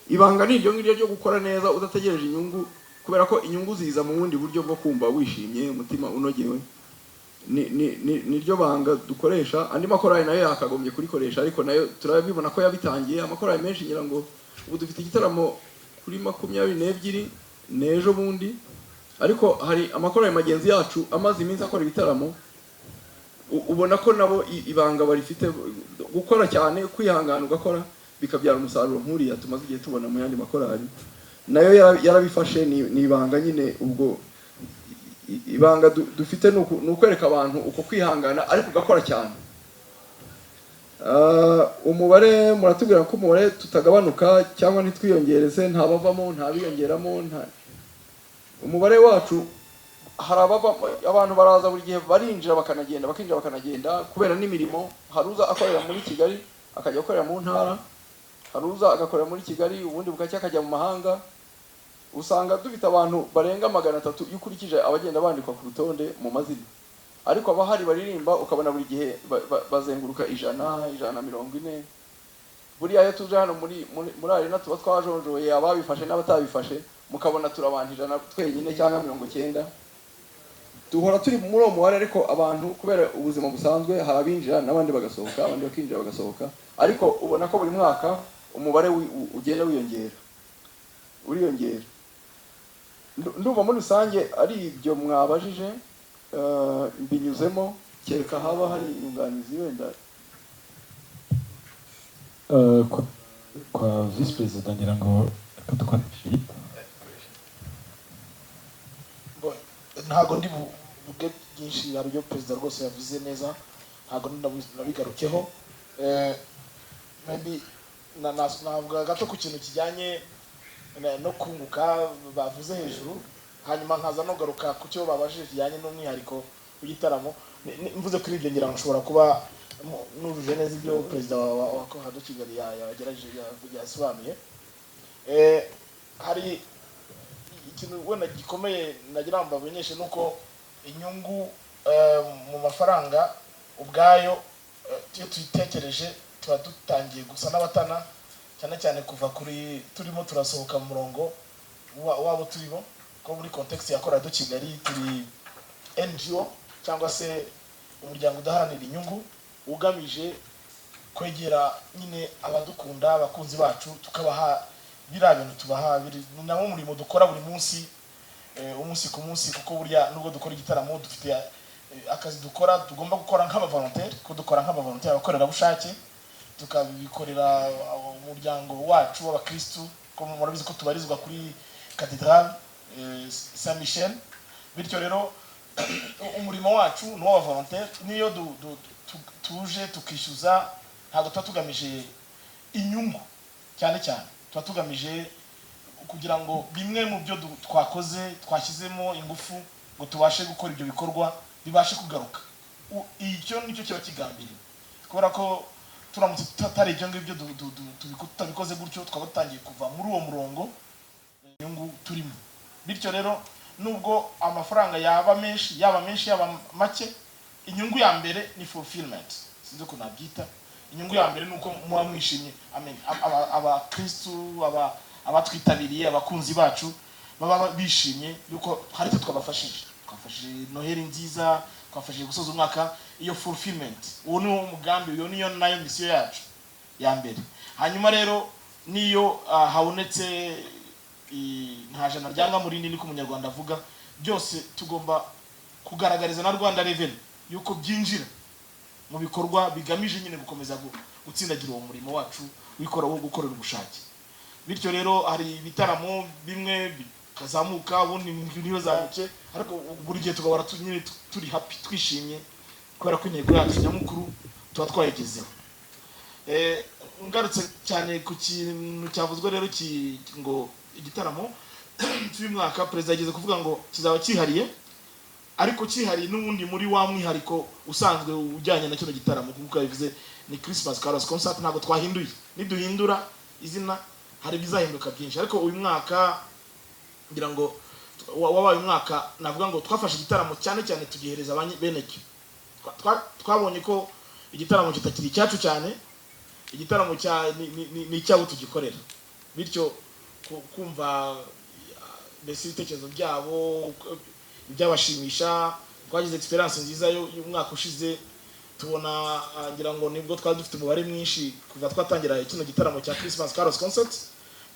Ibanga ni iryo ngiryo ryo gukora neza udategereje inyungu, kubera ko inyungu ziza mu bundi buryo bwo kumva wishimye, umutima unogewe. Ni ryo banga dukoresha. Andi makorali nayo yakagombye kurikoresha, ariko nayo turabibona ko yabitangiye. Amakorali menshi, ngira ngo ubu dufite igitaramo kuri 22 n'ejo bundi, ariko hari amakorali magenzi yacu amaze iminsi akora ibitaramo, ubona ko nabo ibanga barifite: gukora cyane, kwihangana, ugakora bikabyara umusaruro nk'uriya tumaze igihe tubona mu yandi makorali. Nayo yarabifashe. Ni ibanga nyine. Ubwo ibanga dufite ni ukwereka abantu uko kwihangana ariko ugakora cyane. Umubare, muratubwira ko umubare tutagabanuka cyangwa ntitwiyongereze, ntabavamo, ntabiyongeramo, nta umubare wacu. Hari abava, abantu baraza buri gihe, barinjira bakanagenda, bakinjira bakanagenda, kubera n'imirimo. Hari uza akorera muri Kigali akajya akorera mu ntara. Hari uza agakorera muri Kigali, ubundi bugacya akajya mu mahanga. Usanga dufite abantu barenga 300 iyo ukurikije abagenda bandikwa ku rutonde mu mazina, ariko abahari baririmba ukabona buri gihe bazenguruka 100, 140. Buriya iyo tuje hano muri arena tuba twajonjoye ababifashe n'abatabifashe, mukabona turi abantu 100 twenyine cyangwa 90. Duhora turi muri uwo mubare, ariko abantu kubera ubuzima busanzwe hari abinjira n'abandi bagasohoka, abandi bakinjira bagasohoka, ariko ubona ko buri mwaka umubare ugenda wiyongera, uriyongera. Ndumva muri rusange ari ibyo mwabajije, mbinyuzemo, kereka haba hari inyunganizi wenda. Kwa visi perezida, ngira ngo reka dukoreshe iyi. Ntabwo ndi buvuge byinshi. Hari ibyo perezida rwose yavuze neza, ntabwo ndi nabigarukeho. Maybe navuga gato ku kintu kijyanye no kunguka bavuze hejuru, hanyuma nkaza no garuka ku cyo babajije kijyanye n'umwihariko w'igitaramo. Mvuze kuri ibyo, ngira ngo nshobora kuba nujuje neza ibyo perezida wa Chorale de Kigali yagerageje yasobanuye. Hari ikintu wenda gikomeye nagira ngo mbamenyeshe, ni uko inyungu mu mafaranga ubwayo, iyo tuyitekereje tuba dutangiye gusa n'abatana cyane cyane kuva kuri turimo turasohoka mu murongo wabo turimo, ko muri context ya Chorale de Kigali turi NGO cyangwa se umuryango udaharanira inyungu ugamije kwegera nyine abadukunda, abakunzi bacu, tukabaha biriya bintu tubaha. Ni nawo murimo dukora buri munsi, umunsi ku munsi, kuko burya nubwo dukora igitaramo dufite akazi dukora tugomba gukora nk'abavolontaire, ko dukora nk'abavolontaire, abakorerabushake, tukabikorera umuryango wacu w'abakristu, ko murabizi ko tubarizwa kuri Cathedrale Saint Michel. Bityo rero umurimo wacu ni uw'abavolontaire. Niyo tuje tukishyuza, ntabwo tuba tugamije inyungu cyane cyane, tuba tugamije kugira ngo bimwe mu byo twakoze, twashyizemo ingufu ngo tubashe gukora ibyo bikorwa, bibashe kugaruka. Icyo nicyo kiba kigambiriwe, kubera ko turamutse tutari ibyo ngibyo tutabikoze gutyo, twaba dutangiye kuva muri uwo murongo inyungu turimo. Bityo rero nubwo amafaranga yaba menshi, yaba menshi, yaba make, inyungu ya mbere ni fulfillment, sinzi ukuntu nabyita. Inyungu ya mbere ni uko muba mwishimye. Amen. Abakristu, abatwitabiriye, abakunzi bacu baba bishimye yuko hari icyo twabafashije, twafashije Noheli nziza, twafashije gusoza umwaka. Iyo fulfillment, uwo ni wo mugambi, iyo niyo nayo misiyo yacu ya mbere. Hanyuma rero niyo habonetse nta jana ryanga muri nini, ko umunyarwanda avuga, byose tugomba kugaragariza na Rwanda Revenue yuko byinjira mu bikorwa bigamije nyine gukomeza gutsindagira uwo murimo wacu wikora wo gukorera ubushake. Bityo rero hari ibitaramo bimwe bikazamuka, ubundi ntibazamuke, ariko buri gihe tugahora nyine turi happy, twishimye, kubera ko intego yacu nyamukuru tuba twayigezeho. Ngarutse cyane ku kintu cyavuzwe rero ngo igitaramo cy'uyu mwaka, perezida yageze kuvuga ngo kizaba cyihariye, ariko cyihariye n'ubundi muri wa mwihariko usanzwe ujyanye na kino gitaramo, kuko yabivuze ni Christmas Carols Concert. Ntabwo twahinduye, niduhindura izina hari ibizahinduka byinshi, ariko uyu mwaka ngira ngo wabaye umwaka navuga ngo twafashe igitaramo cyane cyane tugihereza benecyo. Twabonye ko igitaramo kitakiri icyacu cyane, igitaramo cya ni icyabo tugikorera. Bityo kumva mbese ibitekerezo byabo, ibyabashimisha. Twagize experience nziza y'umwaka ushize, tubona ngira ngo nibwo twari dufite umubare mwinshi kuva twatangira kino gitaramo cya Christmas Carols Concert.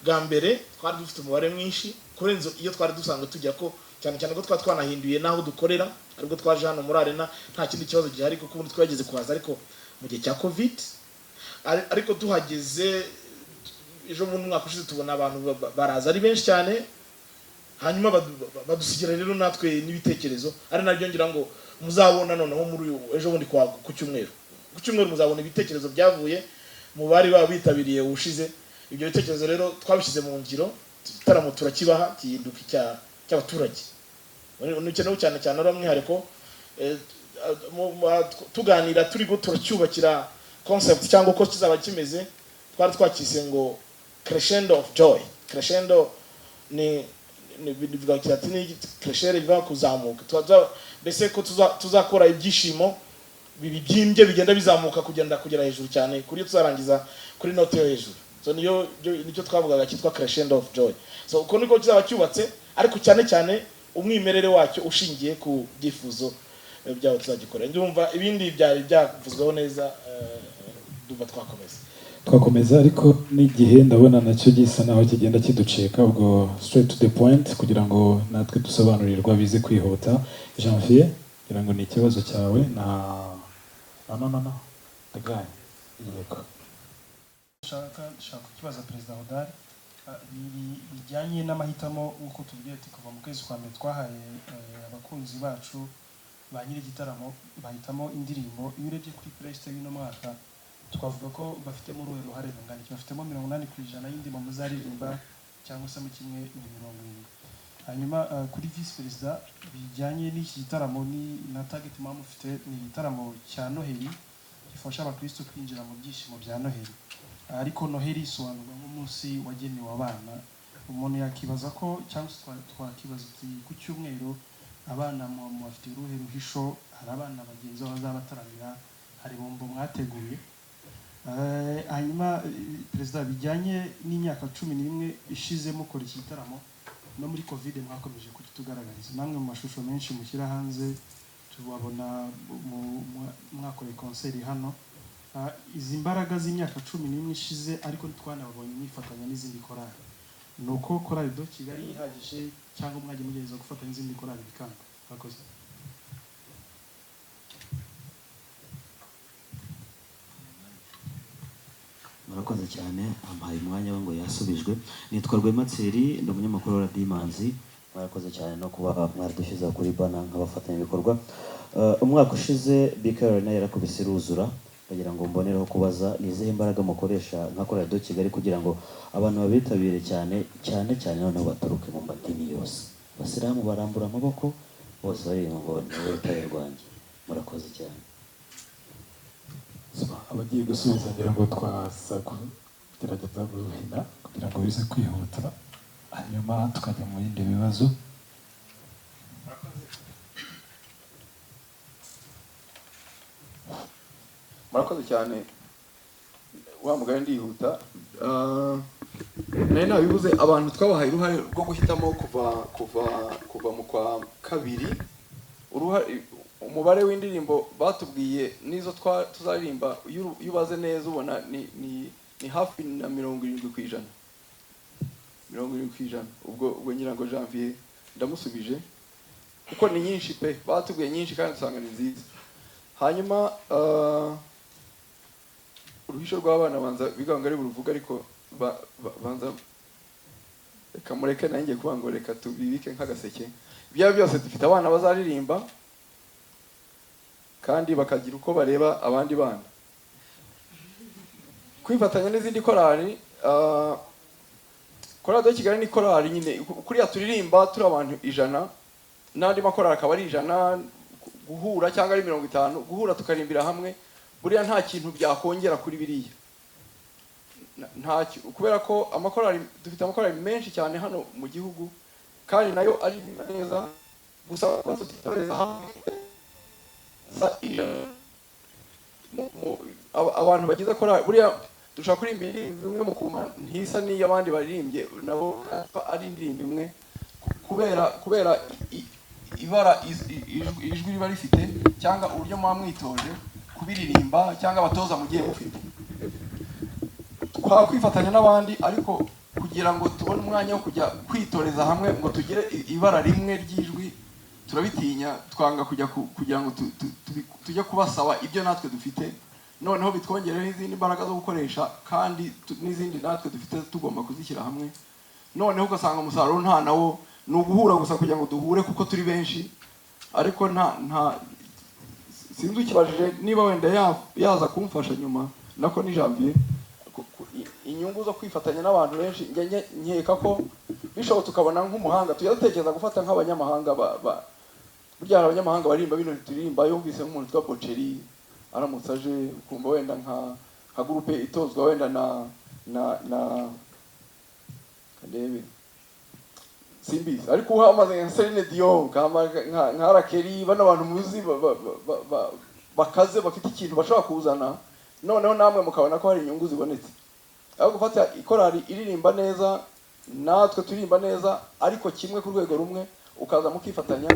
Bwa mbere twari dufite umubare mwinshi kurenza iyo twari dusanzwe tujya, ko cyane cyane ko twari twanahinduye n'aho dukorera, aribwo twaje hano muri arena. Nta kindi kibazo gihari, kuko ubundi twageze kuhaza ariko mu gihe cya Covid. Ariko tuhageze ejo bundi umwaka ushize, tubona abantu baraza ari benshi cyane, hanyuma badusigira rero natwe n'ibitekerezo, ari nabyo ngira ngo muzabona noneho muri uyu ejo bundi ku cyumweru muzabona ibitekerezo byavuye mu bari baba bitabiriye ubushize. Ibyo bitekerezo rero twabishyize mu ngiro, igitaramo turakibaha gihinduka cy'abaturage. Ni cyane cyane ari umwihariko. Tuganira turi turacyubakira concept cyangwa uko kizaba kimeze. Twari twakise ngo Crescendo of Joy. Crescendo ni bivuga kilatini, crescere biva kuzamuka. Mbese ko tuzakora ibyishimo bibyimbye, bigenda bizamuka kugenda kugera hejuru cyane, kuri tuzarangiza kuri note yo hejuru. So niyo nicyo twavugaga cyitwa Crescendo of Joy. So uko niko kizaba cyubatse, ariko cyane cyane umwimerere wacyo ushingiye ku byifuzo byabo tuzagikora. Ndumva ibindi byari byavuzweho neza, ndumva twakomeza. Twakomeza, ariko n'igihe ndabona nacyo gisa naho kigenda kiducika. Ubwo straight to the point, kugira ngo natwe dusobanurirwa bize kwihuta. Janvier, kugira ngo ni ikibazo cyawe na no, no, no, no, the guy, yego. Nshaka kukibaza Perezida Hodari bijyanye n'amahitamo. Nk'uko tubwiye ati kuva mu kwezi kwa mbere twahaye abakunzi bacu, ba nyir'igitaramo, bahitamo indirimbo. Iyo urebye kuri playlist y'uno mwaka, twavuga ko bafitemo uruhe ruhare rungana iki? Bafitemo 80% y'indirimbo muzaririmba, cyangwa se mu kimwe ni 70? Hanyuma kuri visi perezida, bijyanye n'iki gitaramo ni na target muba mufite, ni igitaramo cya Noheli gifasha abakristo kwinjira mu byishimo bya Noheli, ariko Noheli isobanurwa nk'umunsi wagenewe abana. Umuntu yakibaza ko, cyangwa se twakibaza uti ku cyumweru abana mubafitiye uruhe ruhisho? Hari abana bagenzi babo bazabataramira? Hari bombo mwateguye? Hanyuma perezida, bijyanye n'imyaka 11 ishize mukora iki gitaramo, no muri COVID mwakomeje kukitugaragariza namwe mu mashusho menshi mushyira hanze, tubabona mwakoreye concert hano. Izi mbaraga z'imyaka 11 ishize, ariko ntitwanababonye mwifatanya n'izindi korali. Ni uko Chorale de Kigali ihagije, cyangwa mwagiye mugerageza gufatanya n'izindi korali bikanga? Murakoze. Murakoze cyane, ampaye umwanya we ngo yasubijwe. Nitwa Rwema Thierry, ndi umunyamakuru wa Radiyo Imanzi. Mwarakoze cyane no kuba mwaradushyize kuri banner nk'abafatanyabikorwa. Umwaka ushize BK Arena yarakubise iruzura. Ndagira ngo mbonereho kubaza, ni izihe mbaraga mukoresha nka Chorale de Kigali kugira ngo abantu babitabire cyane cyane cyane, noneho baturuke mu madini yose? Abasilamu barambura amaboko bose baririmba ngo ni wowe rutare rwanjye. Murakoze cyane. So, abagiye gusubiza, ngira ngo twaza kugerageza guhina kugira ngo bize kwihuta, hanyuma tukajya mu bindi bibazo. Murakoze cyane. Wa mugani ndihuta. Nari nabivuze, abantu twabahaye uruhare rwo guhitamo kuva mu kwa kabiri. Uruhare, umubare w'indirimbo batubwiye n'izo tuzaririmba, iyo ubaze neza ubona ni hafi na 70%, 70%. Ubwo ngira ngo Janvier ndamusubije, kuko ni nyinshi pe, batubwiye nyinshi kandi usanga ni nziza. Hanyuma uruhisho rw'abana, banza biga ngo ari buruvuga, ariko banza reka mureke nanjye kuvuga ngo reka tubibike nk'agaseke. Ibyo byose, dufite abana bazaririmba kandi bakagira uko bareba abandi bana. Kwifatanya n'izindi korali, Chorale de Kigali ni korali nyine kuriya turirimba turi abantu 100, n'andi makorali akaba ari 100, guhura cyangwa ari 50, guhura tukarimbira hamwe, buriya nta kintu byakongera kuri biriya. Ntacyo, kubera ko amakorali, dufite amakorali menshi cyane hano mu gihugu, kandi nayo ari neza, gusa tutitoreza hamwe sa 100. Abantu bagize korali, buriya dushobora kuririmba indirimbo imwe mu kuma ntisa n'iy'abandi baririmbye nabo ari indirimbo imwe, kubera ibara ijwi riba rifite, cyangwa uburyo muba mwitoje kubiririmba, cyangwa abatoza mugiye mufite. Twakwifatanya n'abandi, ariko kugira ngo tubone umwanya wo kujya kwitoreza hamwe ngo tugire ibara rimwe ry'ijwi, turabitinya, twanga kujya kugira ngo tujye kubasaba ibyo natwe dufite, noneho bitwongereho izindi mbaraga zo gukoresha, kandi n'izindi natwe dufite tugomba kuzishyira hamwe, noneho ugasanga umusaruro nta nawo, ni uguhura gusa kugira ngo duhure kuko turi benshi, ariko nta sinzi ukibajije niba wenda yaza kumfasha nyuma, nako ni Janvier. Inyungu zo kwifatanya n'abantu benshi, njye nkeka ko bishobotse tukabona nk'umuhanga, tujya dutekereza gufata nk'abanyamahanga burya hari abanyamahanga baririmba bino turirimba, yumvise nk'umuntu witwa Bocelli aramutse aje, ukumva wenda nka groupe itozwa wenda na Na ndebe, simbizi, ariko uhamagaye nka Celine Dion, nka Rakeli, bano bantu muzi bakaze, bafite ikintu bashobora kuzana, noneho namwe mukabona ko hari inyungu zibonetse. Aho gufata ikorali iririmba neza, natwe turirimba neza, ariko kimwe ku rwego rumwe, ukaza mukifatanya,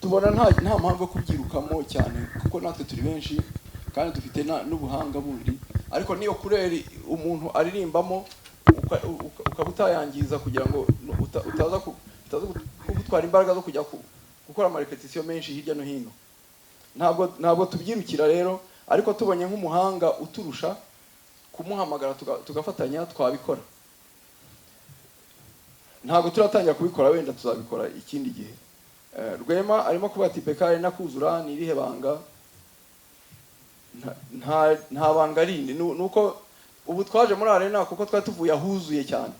tubona nta mpamvu yo kubyirukamo cyane, kuko natwe turi benshi kandi dufite n'ubuhanga bundi. Ariko niyo couleur umuntu aririmbamo ukaba utayangiza, kugira ngo utaza kugutwara imbaraga zo kujya gukora amarépétition menshi hirya no hino. Ntabwo tubyirukira rero, ariko tubonye nk'umuhanga uturusha, kumuhamagara tugafatanya, twabikora. Ntabwo turatangira kubikora, wenda tuzabikora ikindi gihe. Rwema arimo kuvuga ati BK Arena kuzura ni irihe banga? Nta banga rindi, nuko ubu twaje muri arena kuko twari tuvuye ahuzuye cyane.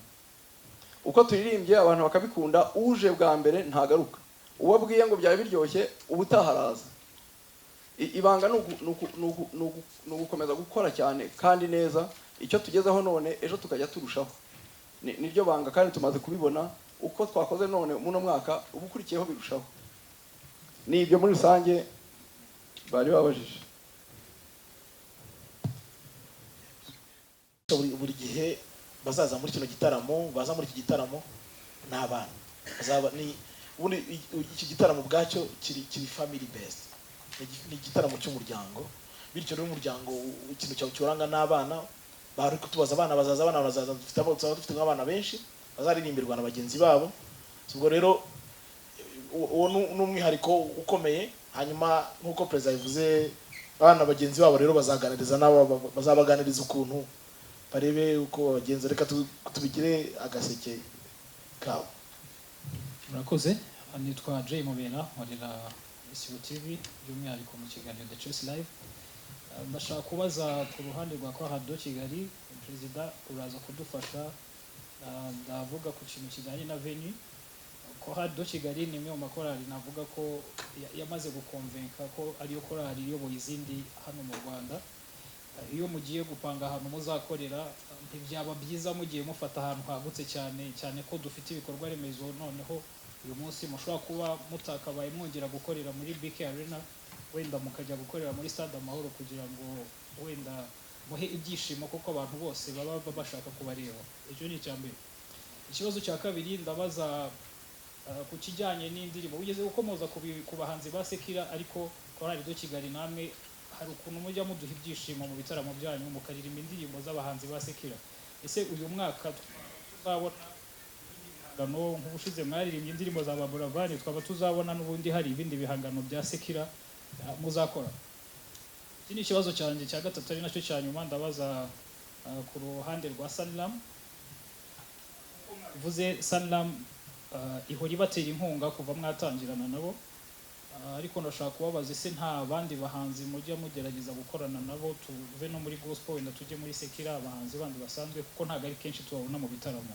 Uko turirimbye abantu bakabikunda, uje bwa mbere ntagaruka. Uwo abwiye ngo byari biryoshye, ubutaha araza. Ibanga ni ugukomeza gukora cyane kandi neza. Icyo tugezeho none, ejo tukajya turushaho. Niryo banga, kandi tumaze kubibona. Uko twakoze none muno mwaka, uba ukurikiyeho birushaho. Ni ibyo muri rusange bari babajije. Buri gihe bazaza muri kino gitaramo, baza muri iki gitaramo ni abana bazaba ni ubundi iki gitaramo ubwacyo kiri family based, ni igitaramo cy'umuryango. Bityo rero umuryango ikintu cyawe kiwuranga n'abana. Bari kutubaza abana bazaza, abana bazaza. Dufite tuzaba dufite nk'abana benshi bazaririmbirwa na bagenzi babo. So, ubwo rero uwo ni umwihariko ukomeye. Hanyuma nk'uko perezida yabivuze, abana bagenzi babo rero bazaganiriza nabo, bazabaganiriza ukuntu barebe uko babagenza. Reka tubigire agaseke kabo. Murakoze. Nitwa Jay Mubera, nkorera Isibo TV, by'umwihariko mu kiganiro The Choice Live. Ndashaka kubaza ku ruhande rwa Chorale de Kigali, perezida uraza kudufasha. Ndavuga ku kintu kijyanye na venue. Chorale de Kigali ni imwe mu makorali navuga ko yamaze gukonvenka ko ariyo korali iyoboye izindi hano mu Rwanda. Iyo mugiye gupanga ahantu muzakorera, ntibyaba byiza mugiye mufata ahantu hagutse cyane cyane ko dufite ibikorwa remezo? Noneho uyu munsi mushobora kuba mutakabaye mwongera gukorera muri BK Arena, wenda mukajya gukorera muri Stade Amahoro, kugira ngo wenda muhe ibyishimo kuko abantu bose baba bashaka kubareba. Icyo ni icya mbere. Ikibazo cya kabiri ndabaza ku kijyanye n'indirimbo. Wigeze gukomoza ku bahanzi ba secular, ariko Chorale de Kigali namwe hari ukuntu mujya muduha ibyishimo mu bitaramo byanyu, mukaririmba indirimbo z'abahanzi ba secular. Ese uyu mwaka tuzabona ibihangano nk'ubushize mwaririmbye indirimbo za Buravan, twaba tuzabona n'ubundi hari ibindi bihangano bya secular muzakora? Iki ni ikibazo cyanjye cya gatatu, ari nacyo cya nyuma. Ndabaza ku ruhande rwa Sanlam. Bivuze Sanlam ihora ibatera inkunga kuva mwatangirana nabo. Ariko ndashaka kubabaza, ese nta bandi bahanzi mujya mugerageza gukorana nabo, tuve no muri gospel, wenda tujye muri secular, abahanzi bandi basanzwe, kuko ntabwo ari kenshi tubabona mu bitaramo,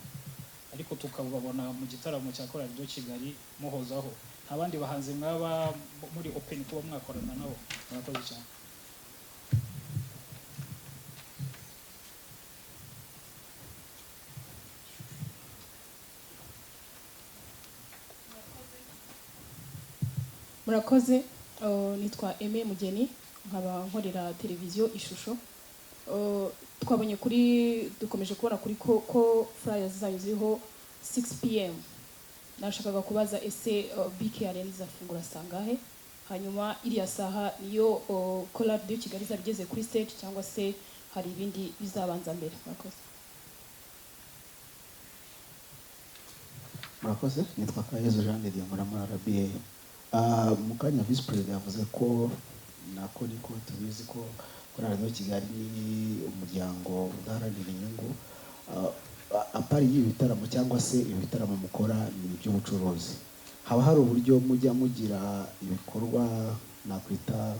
ariko tukababona mu gitaramo cya Chorale de Kigali muhozaho? Nta bandi bahanzi mwaba muri open kuba mwakorana nabo? Murakoze cyane. Murakoze. Nitwa Aime Mugeni, nkaba nkorera televiziyo Ishusho. Twabonye kuri, dukomeje kubona kuri ko flyers zanyu ziriho 6 pm. Nashakaga kubaza, ese BK Arena izafungura sangahe? Hanyuma iriya saha niyo Chorale de Kigali izaba igeze kuri stage, cyangwa se hari ibindi bizabanza mbere? Murakoze. Murakoze. Nitwa Kayezu Jean de Dieu, nkora muri RBA. Mu kanya visi perezida yavuze ko, nako niko tubizi, ko Chorale de Kigali ni umuryango udaharanira inyungu. À part y'ibi bitaramo, cyangwa se ibi bitaramo mukora ni iby'ubucuruzi, haba hari uburyo mujya mugira ibikorwa nakwita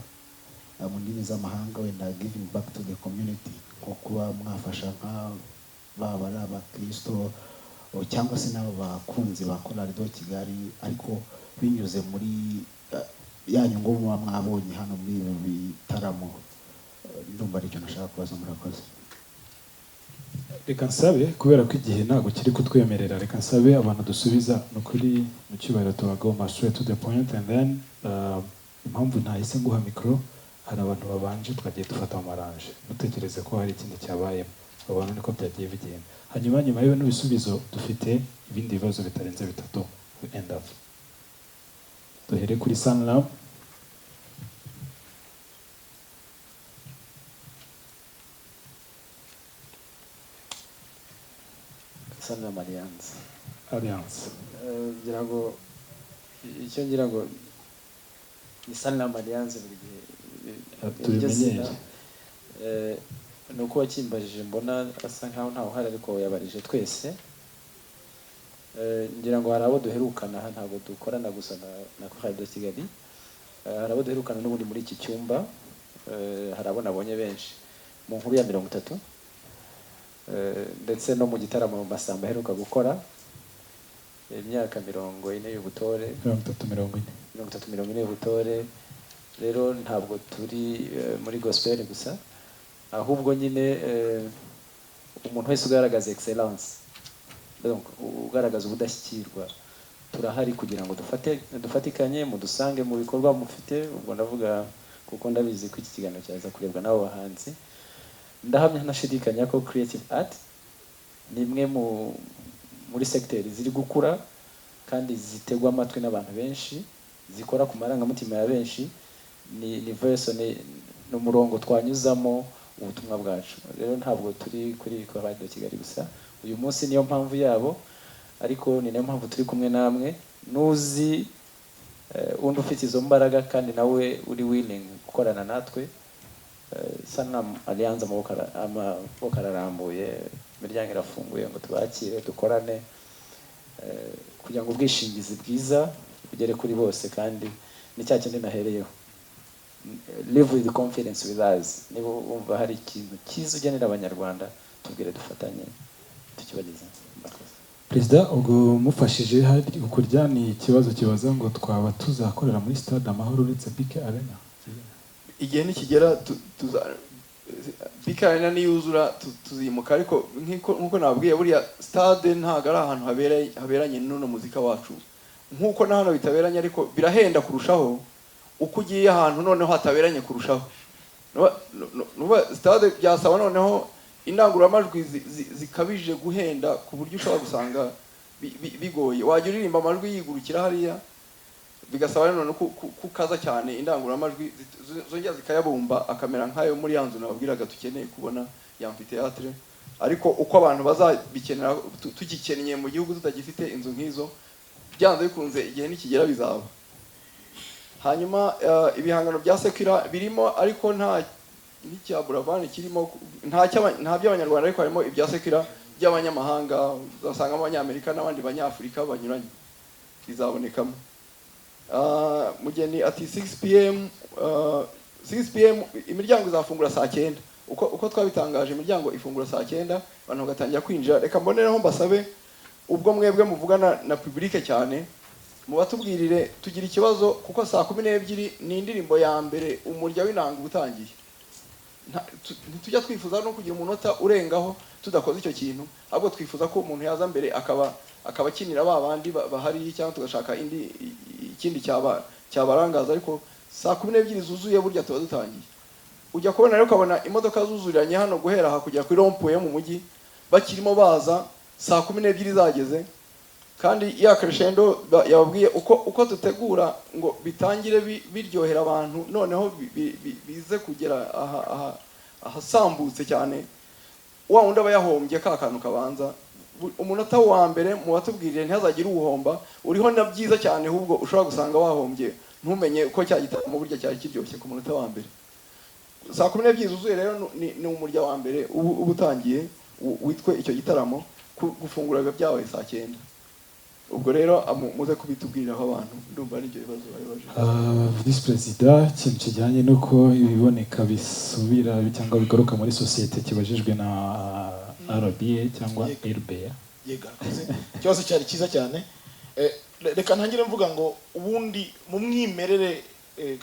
mu ndimi z'amahanga wenda giving back to the community, nko kuba mwafasha nka baba ari abakristo cyangwa se n'abo bakunzi ba Chorale de Kigali, ariko binyuze muri ya nyungu muba mwabonye hano muri ibi bitaramo? Ndumva aricyo nashaka kubaza. Murakoze. Reka nsabe, kubera ko igihe ntabwo kiri kutwemerera, reka nsabe abantu dusubiza, ni ukuri mu cyubahiro tubagomba straight to the point. And then impamvu ntahise nguha mikoro, hari abantu babanje twagiye dufata amaranje, ntutekereze ko hari ikindi cyabayemo, abo bantu niko byagiye bigenda. Hanyuma nyuma y'ibino bisubizo dufite ibindi bibazo bitarenze bitatu, we end up. Duhere kuri Sanlam. Sanlam Alliance. Alliance. Ngira ngo icyo ngira ngo ni Sanlam Alliance buri gihe iryo zina, Tubimenyere. Ni uko wakimbajije mbona asa nkaho ntawe uhari, ariko yabarije twese. Ngira ngo hari abo duherukana aha, ntabwo dukorana gusa na Chorale de Kigali. Hari abo duherukana n'ubundi muri iki cyumba. Hari abo nabonye benshi mu nkuru ya 30, ndetse no mu gitaramo Masamba aheruka gukora imyaka 40 y'ubutore. 30 40. 30 40 y'ubutore. Rero ntabwo turi muri gospel gusa, ahubwo nyine umuntu wese ugaragaza excellence, donc ugaragaza ubudashyikirwa, turahari kugira ngo dufatikanye, mudusange mu bikorwa mufite. Ubwo ndavuga kuko ndabizi ko iki kiganiro cyaza kurebwa n'abo bahanzi. Ndahamya ntashidikanya ko creative art ni imwe muri secteur ziri gukura kandi zitegwa amatwi n'abantu benshi, zikora ku marangamutima ya benshi. Ni verse, ni umurongo twanyuzamo ubutumwa bwacu. Rero ntabwo turi kuri Chorale de Kigali gusa uyu munsi, niyo mpamvu yabo, ariko ni nayo mpamvu turi kumwe namwe. Nuzi undi ufite izo mbaraga kandi nawe uri willing gukorana natwe, Sanlam Alliance amaboko ararambuye, imiryango irafunguye ngo tubakire, dukorane, kugira ngo ubwishingizi bwiza bugere kuri bose. Kandi ni cya kindi nahereyeho, live with confidence with us. Niba wumva hari ikintu cyiza ugenera abanyarwanda, tubwire dufatanye tukibageze. Murakoze. Perezida, ubwo mufashije hari ukurya, ni ikibazo kibaza ngo twaba tuzakorera muri stade Amahoro uretse BK Arena? Igihe nikigera BK Arena niyuzura tuzimuka, ariko nkuko nababwiye, buriya stade ntabwo ari ahantu haberanye n'uno muzika wacu, nkuko na hano bitaberanye, ariko birahenda kurushaho uko ugiye ahantu noneho hataberanye kurushaho. Nuba stade byasaba noneho indangururamajwi zikabije guhenda, ku buryo ushobora gusanga bigoye. Wajya uririmba amajwi yigurukira hariya, bigasaba noneho kukaza cyane indangururamajwi zongera zikayabumba akamera nk'ayo muri ya nzu nababwiraga dukeneye kubona ya amphithéâtre. Ariko uko abantu bazabikenera, tugikennye mu gihugu tutagifite inzu nk'izo, byanze bikunze igihe nikigera bizaba. Hanyuma ibihangano bya Sekira birimo, ariko nta n'icya Buravan kirimo, nta by'abanyarwanda, ariko harimo ibya Sekira by'abanyamahanga, uzasangamo abanyamerika n'abandi banyafurika banyuranye, bizabonekamo. Mugeni ati 6 PM, 6 PM imiryango izafungura saa 9. Uko twabitangaje, imiryango ifungura saa 9, abantu bagatangira kwinjira. Reka mbonereho mbasabe, ubwo mwebwe muvugana na public cyane, mubatubwirire tugira ikibazo, kuko saa 12 ni indirimbo ya mbere umurya w'inanga utangiye. Ntitujya twifuza no kugira umunota urengaho tudakoze icyo kintu, ahubwo twifuza ko umuntu yaza mbere akaba akinira ba bandi bahari, cyangwa tugashaka ikindi cyabarangaza. Ariko saa 12 zuzuye burya tuba dutangiye. Ujya kubona rero ukabona imodoka zuzuriranye hano guhera aha kugera kuri rond-point yo mu mujyi, bakirimo baza saa 12 zageze. Kandi ya crescendo yababwiye uko dutegura ngo bitangire biryohera abantu, noneho bize kugera ahasambutse cyane, wa wundi aba yahombye ka kantu kabanza. Umunota wa mbere mubatubwirire ntihazagire uwuhomba, uriho na byiza cyane, ahubwo ushobora gusanga wahombye ntumenye uko cya gitaramo burya cyari kiryoshye ku munota wa mbere. Saa 12 zuzuye rero ni umurya wa mbere uba utangiye witwe icyo gitaramo. Gufungura biba byabaye saa 9. Ubwo rero muze kubitubwiriraho abantu, ndumva ari ibyo bibazo bari baje. Vice Perezida, ikintu kijyanye n'uko ibiboneka bisubira cyangwa bigaruka muri sosiyete kibajijwe na RBA cyangwa RBA. Yego, arakoze. Ikibazo cyari cyiza cyane. Reka ntangire mvuga ngo ubundi mu mwimerere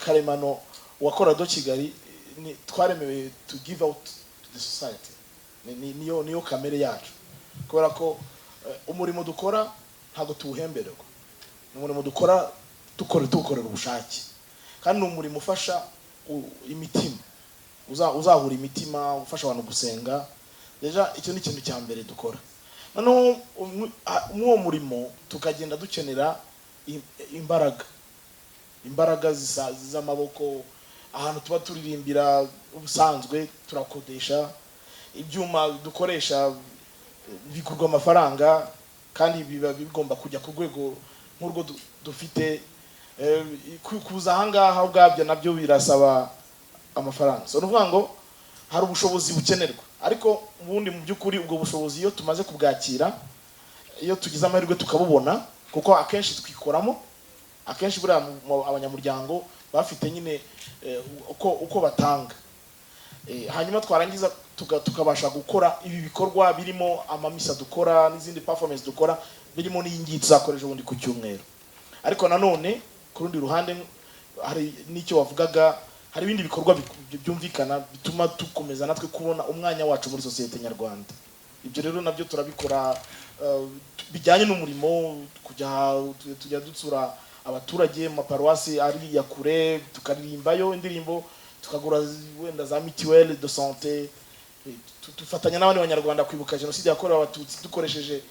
karemano wa Chorale de Kigali, ni twaremewe to give out to the society. Niyo kamere yacu, kubera ko umurimo dukora ntabwo tuwuhembererwa. Ni umurimo dukora tuwukorera ubushake, kandi ni umurimo ufasha imitima, uzahura imitima, ufasha abantu gusenga. Déjà icyo ni ikintu cya mbere dukora. Noneho muri uwo murimo tukagenda dukenera imbaraga z'amaboko. Ahantu tuba turirimbira ubusanzwe turakodesha, ibyuma dukoresha bigurwa amafaranga, kandi biba bigomba kujya ku rwego nk'urwo dufite. Kuza ahangaha ubwabyo nabyo birasaba amafaranga. So ni ukuvuga ngo hari ubushobozi bukenerwa, ariko ubundi mu by'ukuri ubwo bushobozi iyo tumaze kubwakira, iyo tugize amahirwe tukabubona, kuko akenshi twikoramo, akenshi buriya abanyamuryango bafite nyine uko batanga. Hanyuma twarangiza tukabasha gukora ibi bikorwa birimo amamisa dukora n'izindi performance dukora, birimo n'iyi ngiyi tuzakoresha ubundi ku cyumweru. Ariko nanone ku rundi ruhande hari n'icyo wavugaga, hari ibindi bikorwa byumvikana bituma dukomeza natwe kubona umwanya wacu muri sosiyete nyarwanda. Ibyo rero nabyo turabikora, bijyanye n'umurimo, tujya dusura abaturage mu maparuwasi ari ya kure, tukaririmbayo indirimbo, tukagura wenda za mutuelle de santé, dufatanya n'abandi banyarwanda kwibuka jenoside yakorewe Abatutsi dukoresheje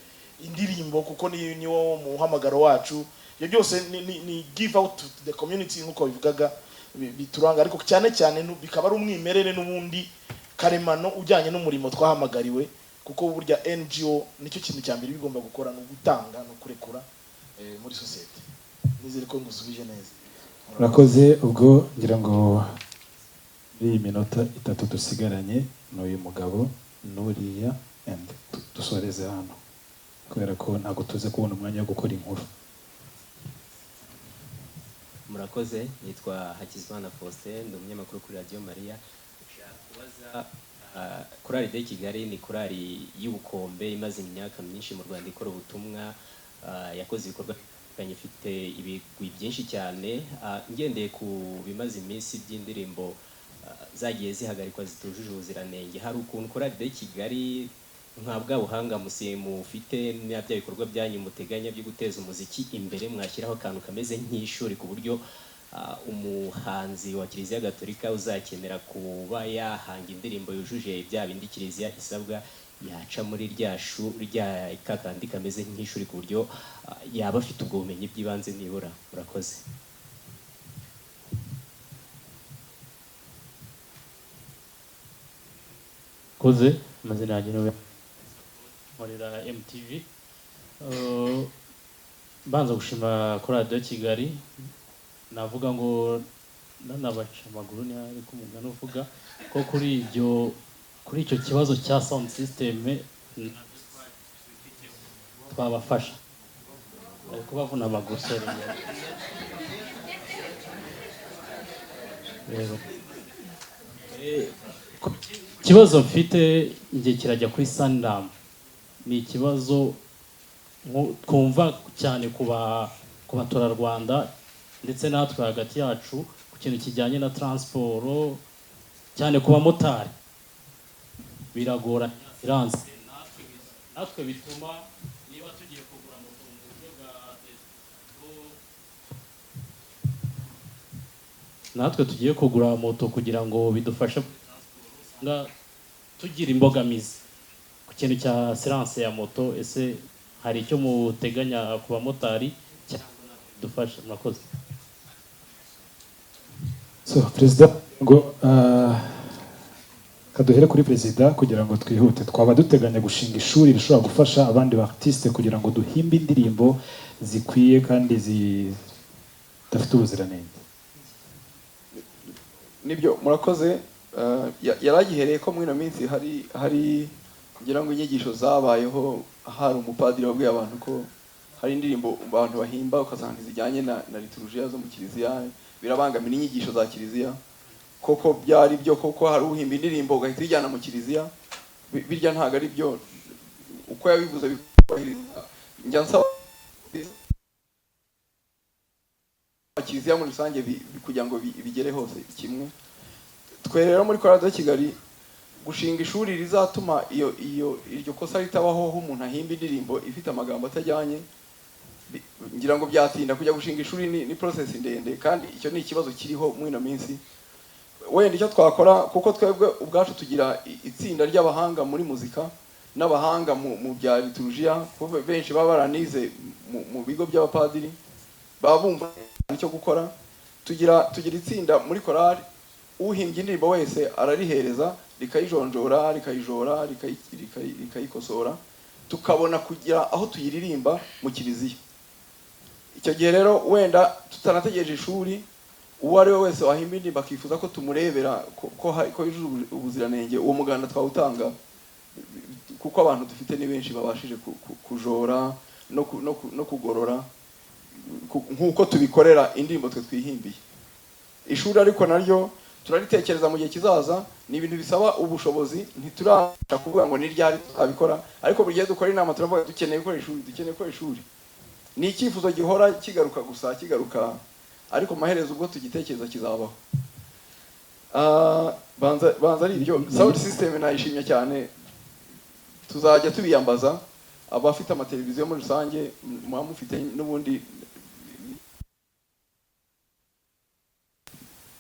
indirimbo, kuko ni wo muhamagaro wacu. Ibyo byose ni give out to the community nk'uko bivugaga, bituranga, ariko cyane cyane bikaba ari umwimerere n'ubundi karemano ujyanye n'umurimo twahamagariwe, kuko burya NGO nicyo kintu cya mbere bigomba gukora, ni ugutanga no kurekura muri sosiyete. Nizere ko ngusubije neza. Urakoze. Ubwo ngira ngo muri iyi minota 3 dusigaranye n'uyu mugabo n'uriya, and dusoreze hano kubera ko ntabwo tuze kubona umwanya wo gukora inkuru. Murakoze. Nitwa Hakizimana Faustin, ndi umunyamakuru kuri Radio Maria. Nshaka kubaza, Chorale de Kigali ni korali y'ubukombe imaze imyaka myinshi mu Rwanda ikora ubutumwa, yakoze ibikorwa bitandukanye, ifite ibigwi byinshi cyane. Ngendeye ku bimaze iminsi by'indirimbo zagiye zihagarikwa zitujuje ubuziranenge, hari ukuntu Chorale de Kigali nka bwa buhanga mufite na bya bikorwa byanyu muteganya byo guteza umuziki imbere, mwashyiraho akantu kameze nk'ishuri ku buryo umuhanzi wa Kiliziya Gatolika uzakenera kuba yahanga indirimbo yujuje bya bindi Kiliziya isabwa yaca muri rya rya kakandi kameze nk'ishuri, ku buryo yaba afite ubwo bumenyi bw'ibanze nibura. Murakoze. Koze, amazina yanjye ni nkorera MTV. Mbanza gushima kuri Radio Kigali, navuga ngo nanabaca amaguru ni ariko umugani uvuga ko kuri icyo kibazo cya sound system twabafasha, bari kubavuna amaguru, sorry. Rero ikibazo mfite njye kirajya kuri Sanlam, ni ikibazo twumva cyane ku baturarwanda ndetse natwe hagati yacu ku kintu kijyanye na transport, cyane ku bamotari biragora iranse, natwe bituma niba tugiye kugura moto mu buryo bwa natwe tugiye kugura moto kugira ngo bidufashe tugira imbogamizi ku kintu cya silence ya moto. Ese hari icyo muteganya ku bamotari dufasha? Murakoze. So perezida ngo kaduhere kuri perezida kugira ngo twihute. Twaba duteganya gushinga ishuri rishobora gufasha abandi ba artiste kugira ngo duhimbe indirimbo zikwiye kandi zidafite ubuziranenge. Nibyo, murakoze. Yaragihereye ko muri ino minsi hari ngira ngo inyigisho zabayeho, hari umupadiri wabwiye abantu ko hari indirimbo abantu bahimba ukasanga zijyanye na liturujia zo mu kiliziya, birabangamira inyigisho za kiliziya. Koko byari byo, koko hari uhimba indirimbo ugahita uyijyana mu kiliziya, birya ntago ari byo uko yabivuze bikubahiriza. Njya nsaba kiliziya muri rusange kugira ngo bigere hose kimwe. Twe rero muri Chorale de Kigali Gushinga ishuri rizatuma iyo iyo iryo kosa ritabaho, aho umuntu ahimba indirimbo ifite amagambo atajyanye, ngira ngo byatinda. Kujya gushinga ishuri ni process ndende, kandi icyo ni ikibazo kiriho muri ino minsi. Wenda icyo twakora, kuko twebwe ubwacu tugira itsinda ry'abahanga muri muzika n'abahanga mu bya liturujia, kuko benshi baba baranize mu bigo by'abapadiri, baba bumva icyo gukora. Tugira itsinda muri korali, uhimbye indirimbo wese ararihereza, rikayijonjora, rikayijora, rikayikosora, tukabona kugira aho tuyiririmba mu kiliziya. Icyo gihe rero, wenda tutanategereje ishuri, uwo ari we wese wahimba indirimbo akifuza ko tumurebera ko yujuje ubuziranenge, uwo muganda twawutanga, kuko abantu dufite ni benshi babashije kujora no kugorora nk'uko tubikorera indirimbo twe twihimbiye. Ishuri ariko naryo turaritekereza mu gihe kizaza. Ni ibintu bisaba ubushobozi, ntiturabasha kuvuga ngo ni ryari tuzabikora, ariko buri gihe dukora inama turavuga: dukeneye gukora ishuri, dukeneye gukora ishuri. Ni icyifuzo gihora kigaruka gusa, kigaruka, ariko amaherezo ubwo tugitekereza kizabaho. Banza ari ibyo. Sound system nayishimye cyane, tuzajya tubiyambaza abafite amateleviziyo muri rusange, muba mufite n'ubundi,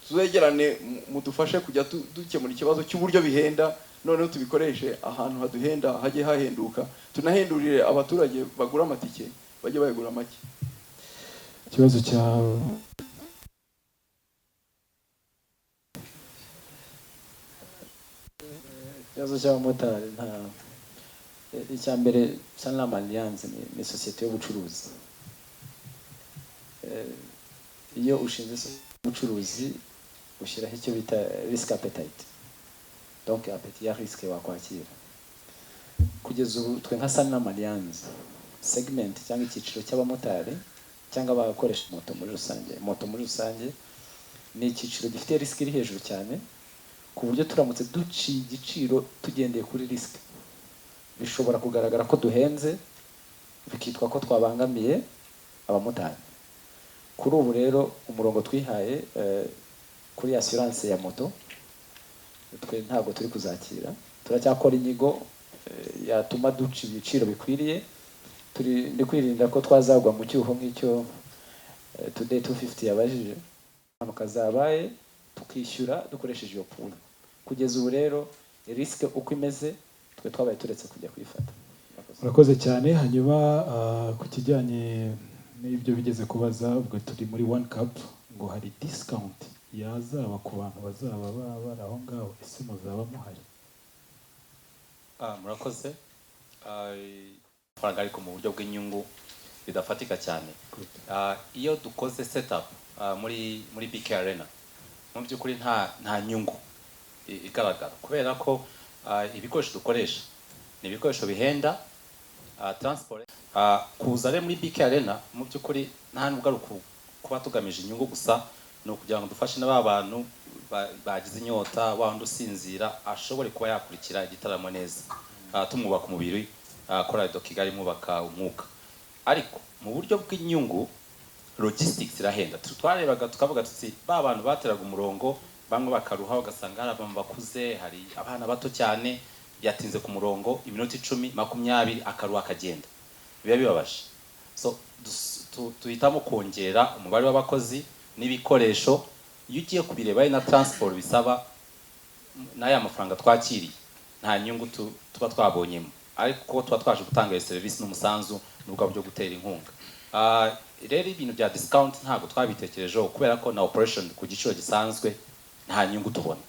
tuzegerane, mudufashe kujya dukemura ikibazo cy'uburyo bihenda. Noneho tubikoreshe ahantu haduhenda hajye hahenduka, tunahendurire abaturage bagura amatike, bajye bayagura make. Ikibazo cya Ikibazo cy'abamotari, nta icya mbere, Sanlam Alliance ni sosiyete y'ubucuruzi. Iyo ushinze sosiyete y'ubucuruzi ushyiraho icyo bita risk appetite, donc appétit ya risque wakwakira. Kugeza ubu twe nka Sanlam Alliance, segment cyangwa icyiciro cy'abamotari cyangwa abakoresha moto muri rusange ni icyiciro gifite risque iri hejuru cyane, ku buryo turamutse duciye igiciro tugendeye kuri risque, bishobora kugaragara ko duhenze, bikitwa ko twabangamiye abamotari. Kuri ubu rero umurongo twihaye kuri assurance ya moto, twe ntabwo turi kuzakira. Turacyakora inyigo yatuma duca ibiciro bikwiriye. Turi ndi kwirinda ko twazagwa mu cyuho nk'icyo Today 250 yabajije, impanuka zabaye tukishyura dukoresheje iyo pool. Kugeza ubu rero risque uko imeze, twe twabaye turetse kujya kuyifata. Murakoze cyane. Hanyuma ku kijyanye n'ibyo bigeze kubaza, ubwo turi muri One Cup, ngo hari discount yazaba ku bantu bazaba bari aho ngaho? Ese muzaba muhari? Murakoze. Amafaranga ariko mu buryo bw'inyungu bidafatika cyane. Iyo dukoze setup muri BK Arena, mu by'ukuri nta nyungu igaragara, kubera ko ibikoresho dukoresha ni ibikoresho bihenda, transport. Kuza rero muri BK Arena, mu by'ukuri nta nubwo ari kuba tugamije inyungu gusa, ni ukugira ngo dufashe na ba bantu bagize inyota, wa wundi usinzira ashobore kuba yakurikira igitaramo neza. Tumwubaka umubiri, Chorale de Kigali mwubaka umwuka. Ariko mu buryo bw'inyungu, logistics irahenda. Twarebaga tukavuga tuti ba bantu bateraga umurongo, bamwe bakaruha, ugasanga hari abantu bakuze, hari abana bato cyane, byatinze ku murongo iminota 10, 20, akaruha akagenda, biba bibabaje. So tuhitamo kongera umubare w'abakozi n'ibikoresho. Iyo ugiye kubireba, ari na transport bisaba n'aya mafaranga twakiriye, nta nyungu tuba twabonyemo, ariko kuko tuba twaje gutanga iyo serivisi n'umusanzu n'ubwo buryo gutera inkunga. Rero ibintu bya discount ntabwo twabitekerejeho, kubera ko na operation ku giciro gisanzwe nta nyungu tubona.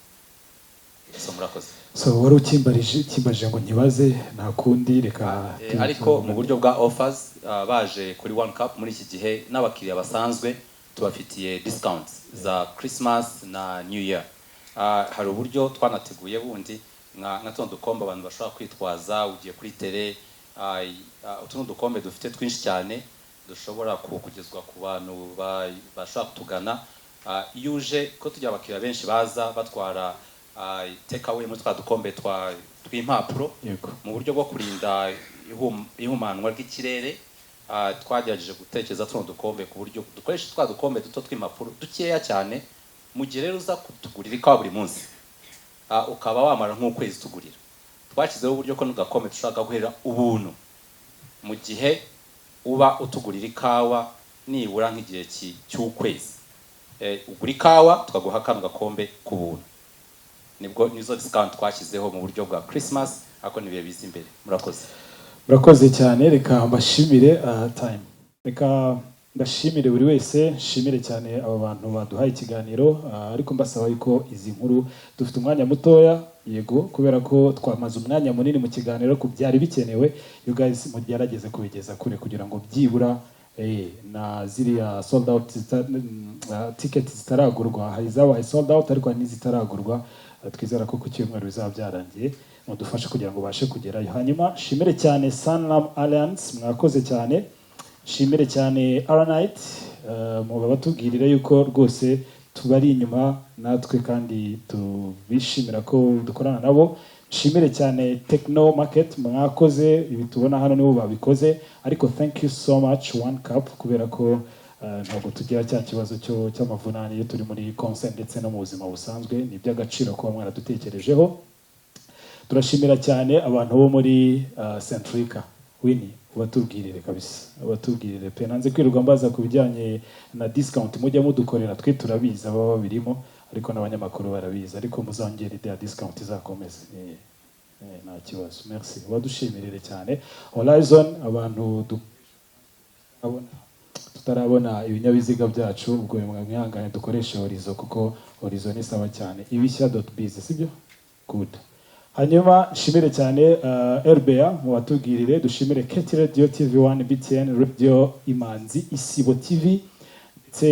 So murakoze. So wari ukimbarije ngo ntibaze, nta kundi, reka Ariko mu buryo bwa offers, baje kuri One Cup muri iki gihe, n'abakiriya basanzwe tubafitiye discounts za Christmas na New Year. Hari uburyo twanateguye bundi nka tuno dukombe abantu bashobora kwitwaza ugiye kuri tele. Utu ni udukombe dufite twinshi cyane dushobora kugezwa ku bantu bashobora kutugana. Iyo uje, ko tugira abakiriya benshi baza batwara take away muri twa dukombe tw'impapuro, mu buryo bwo kurinda ihumanwa ry'ikirere, twagerageje gutekereza tuno dukombe ku buryo dukoresha twa dukombe duto tw'impapuro dukeya cyane. Mu gihe rero uza kutugurira ikawa buri munsi. Ukaba wamara nk'ukwezi tugurira. Twashyizeho uburyo ko n'ugakombe dushaka guhera ubuntu mu gihe uba utugurira ikawa nibura nk'igihe cy'ukwezi. Ugura ikawa tukaguha kano gakombe ku buntu. Nibwo nizo discount twashyizeho mu buryo bwa Christmas, ariko nibihe biza imbere. Murakoze. Murakoze cyane. Reka mbashimire, time, reka ndashimire buri wese, nshimire cyane aba bantu baduhaye ikiganiro, ariko mbasaba yuko izi nkuru dufite umwanya mutoya, yego, kubera ko twamaze umwanya munini mu kiganiro ku byari bikenewe. You guys mugerageze kubigeza kure kugira ngo byibura na ziriya sold out ticket zitaragurwa, hari izabaye sold out ariko hari n'izitaragurwa. Twizera ko ku cyumweru bizaba byarangiye, mudufashe kugira ngo ubashe kugerayo. Hanyuma shimire cyane Sanlam Alliance, mwakoze cyane. Shimire cyane Aranite, mu batubwirire yuko rwose tubari inyuma natwe kandi tubishimira ko dukorana nabo. Nshimire cyane Techno Market, mwakoze, ibi tubona hano nibo babikoze. Ariko thank you so much One Cup, kubera ko ntabwo tugira cya kibazo cyo cy'amavunane iyo turi muri concert ndetse no mu buzima busanzwe. Ni iby'agaciro kuba mwaradutekerejeho. Turashimira cyane abantu bo muri Centrica. Winnie, ubatubwirire kabisa, ubatubwirire pe. Nanze kwirirwa mbaza ku bijyanye na discount mujya mudukorera, twe turabizi ababa babirimo, ariko n'abanyamakuru barabizi, ariko muzongera idea discount izakomeze. Nta kibazo, merci, ubadushimirire cyane. Horizon, abantu tutarabona ibinyabiziga byacu, ubwo mwihangane dukoreshe Horizon kuko Horizon ni sawa cyane. Ibishya.biz, sibyo? Good. Hanyuma nshimire cyane RBA, mu batubwirire. Dushimire KT Radio, TV1, BTN Radio, Imanzi, Isibo TV ndetse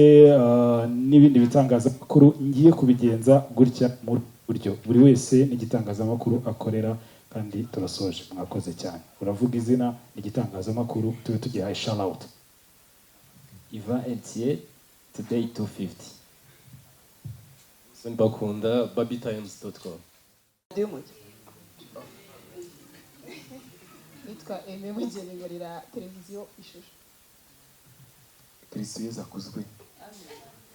n'ibindi bitangazamakuru. Ngiye kubigenza gutya mu buryo buri wese n'igitangazamakuru akorera, kandi turasoje. Mwakoze cyane. Uravuga izina n'igitangazamakuru tube tugihaye shout out. Ivan Etier, Today 250. Bakunda, babytimes.com. Nitwa Aime Mugeni, nkorera televiziyo Ishusho. Kristo Yesu akuzwe.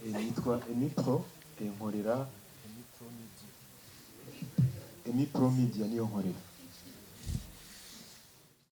Nitwa Emipro, nkorera Emipro Media, niyo nkorera.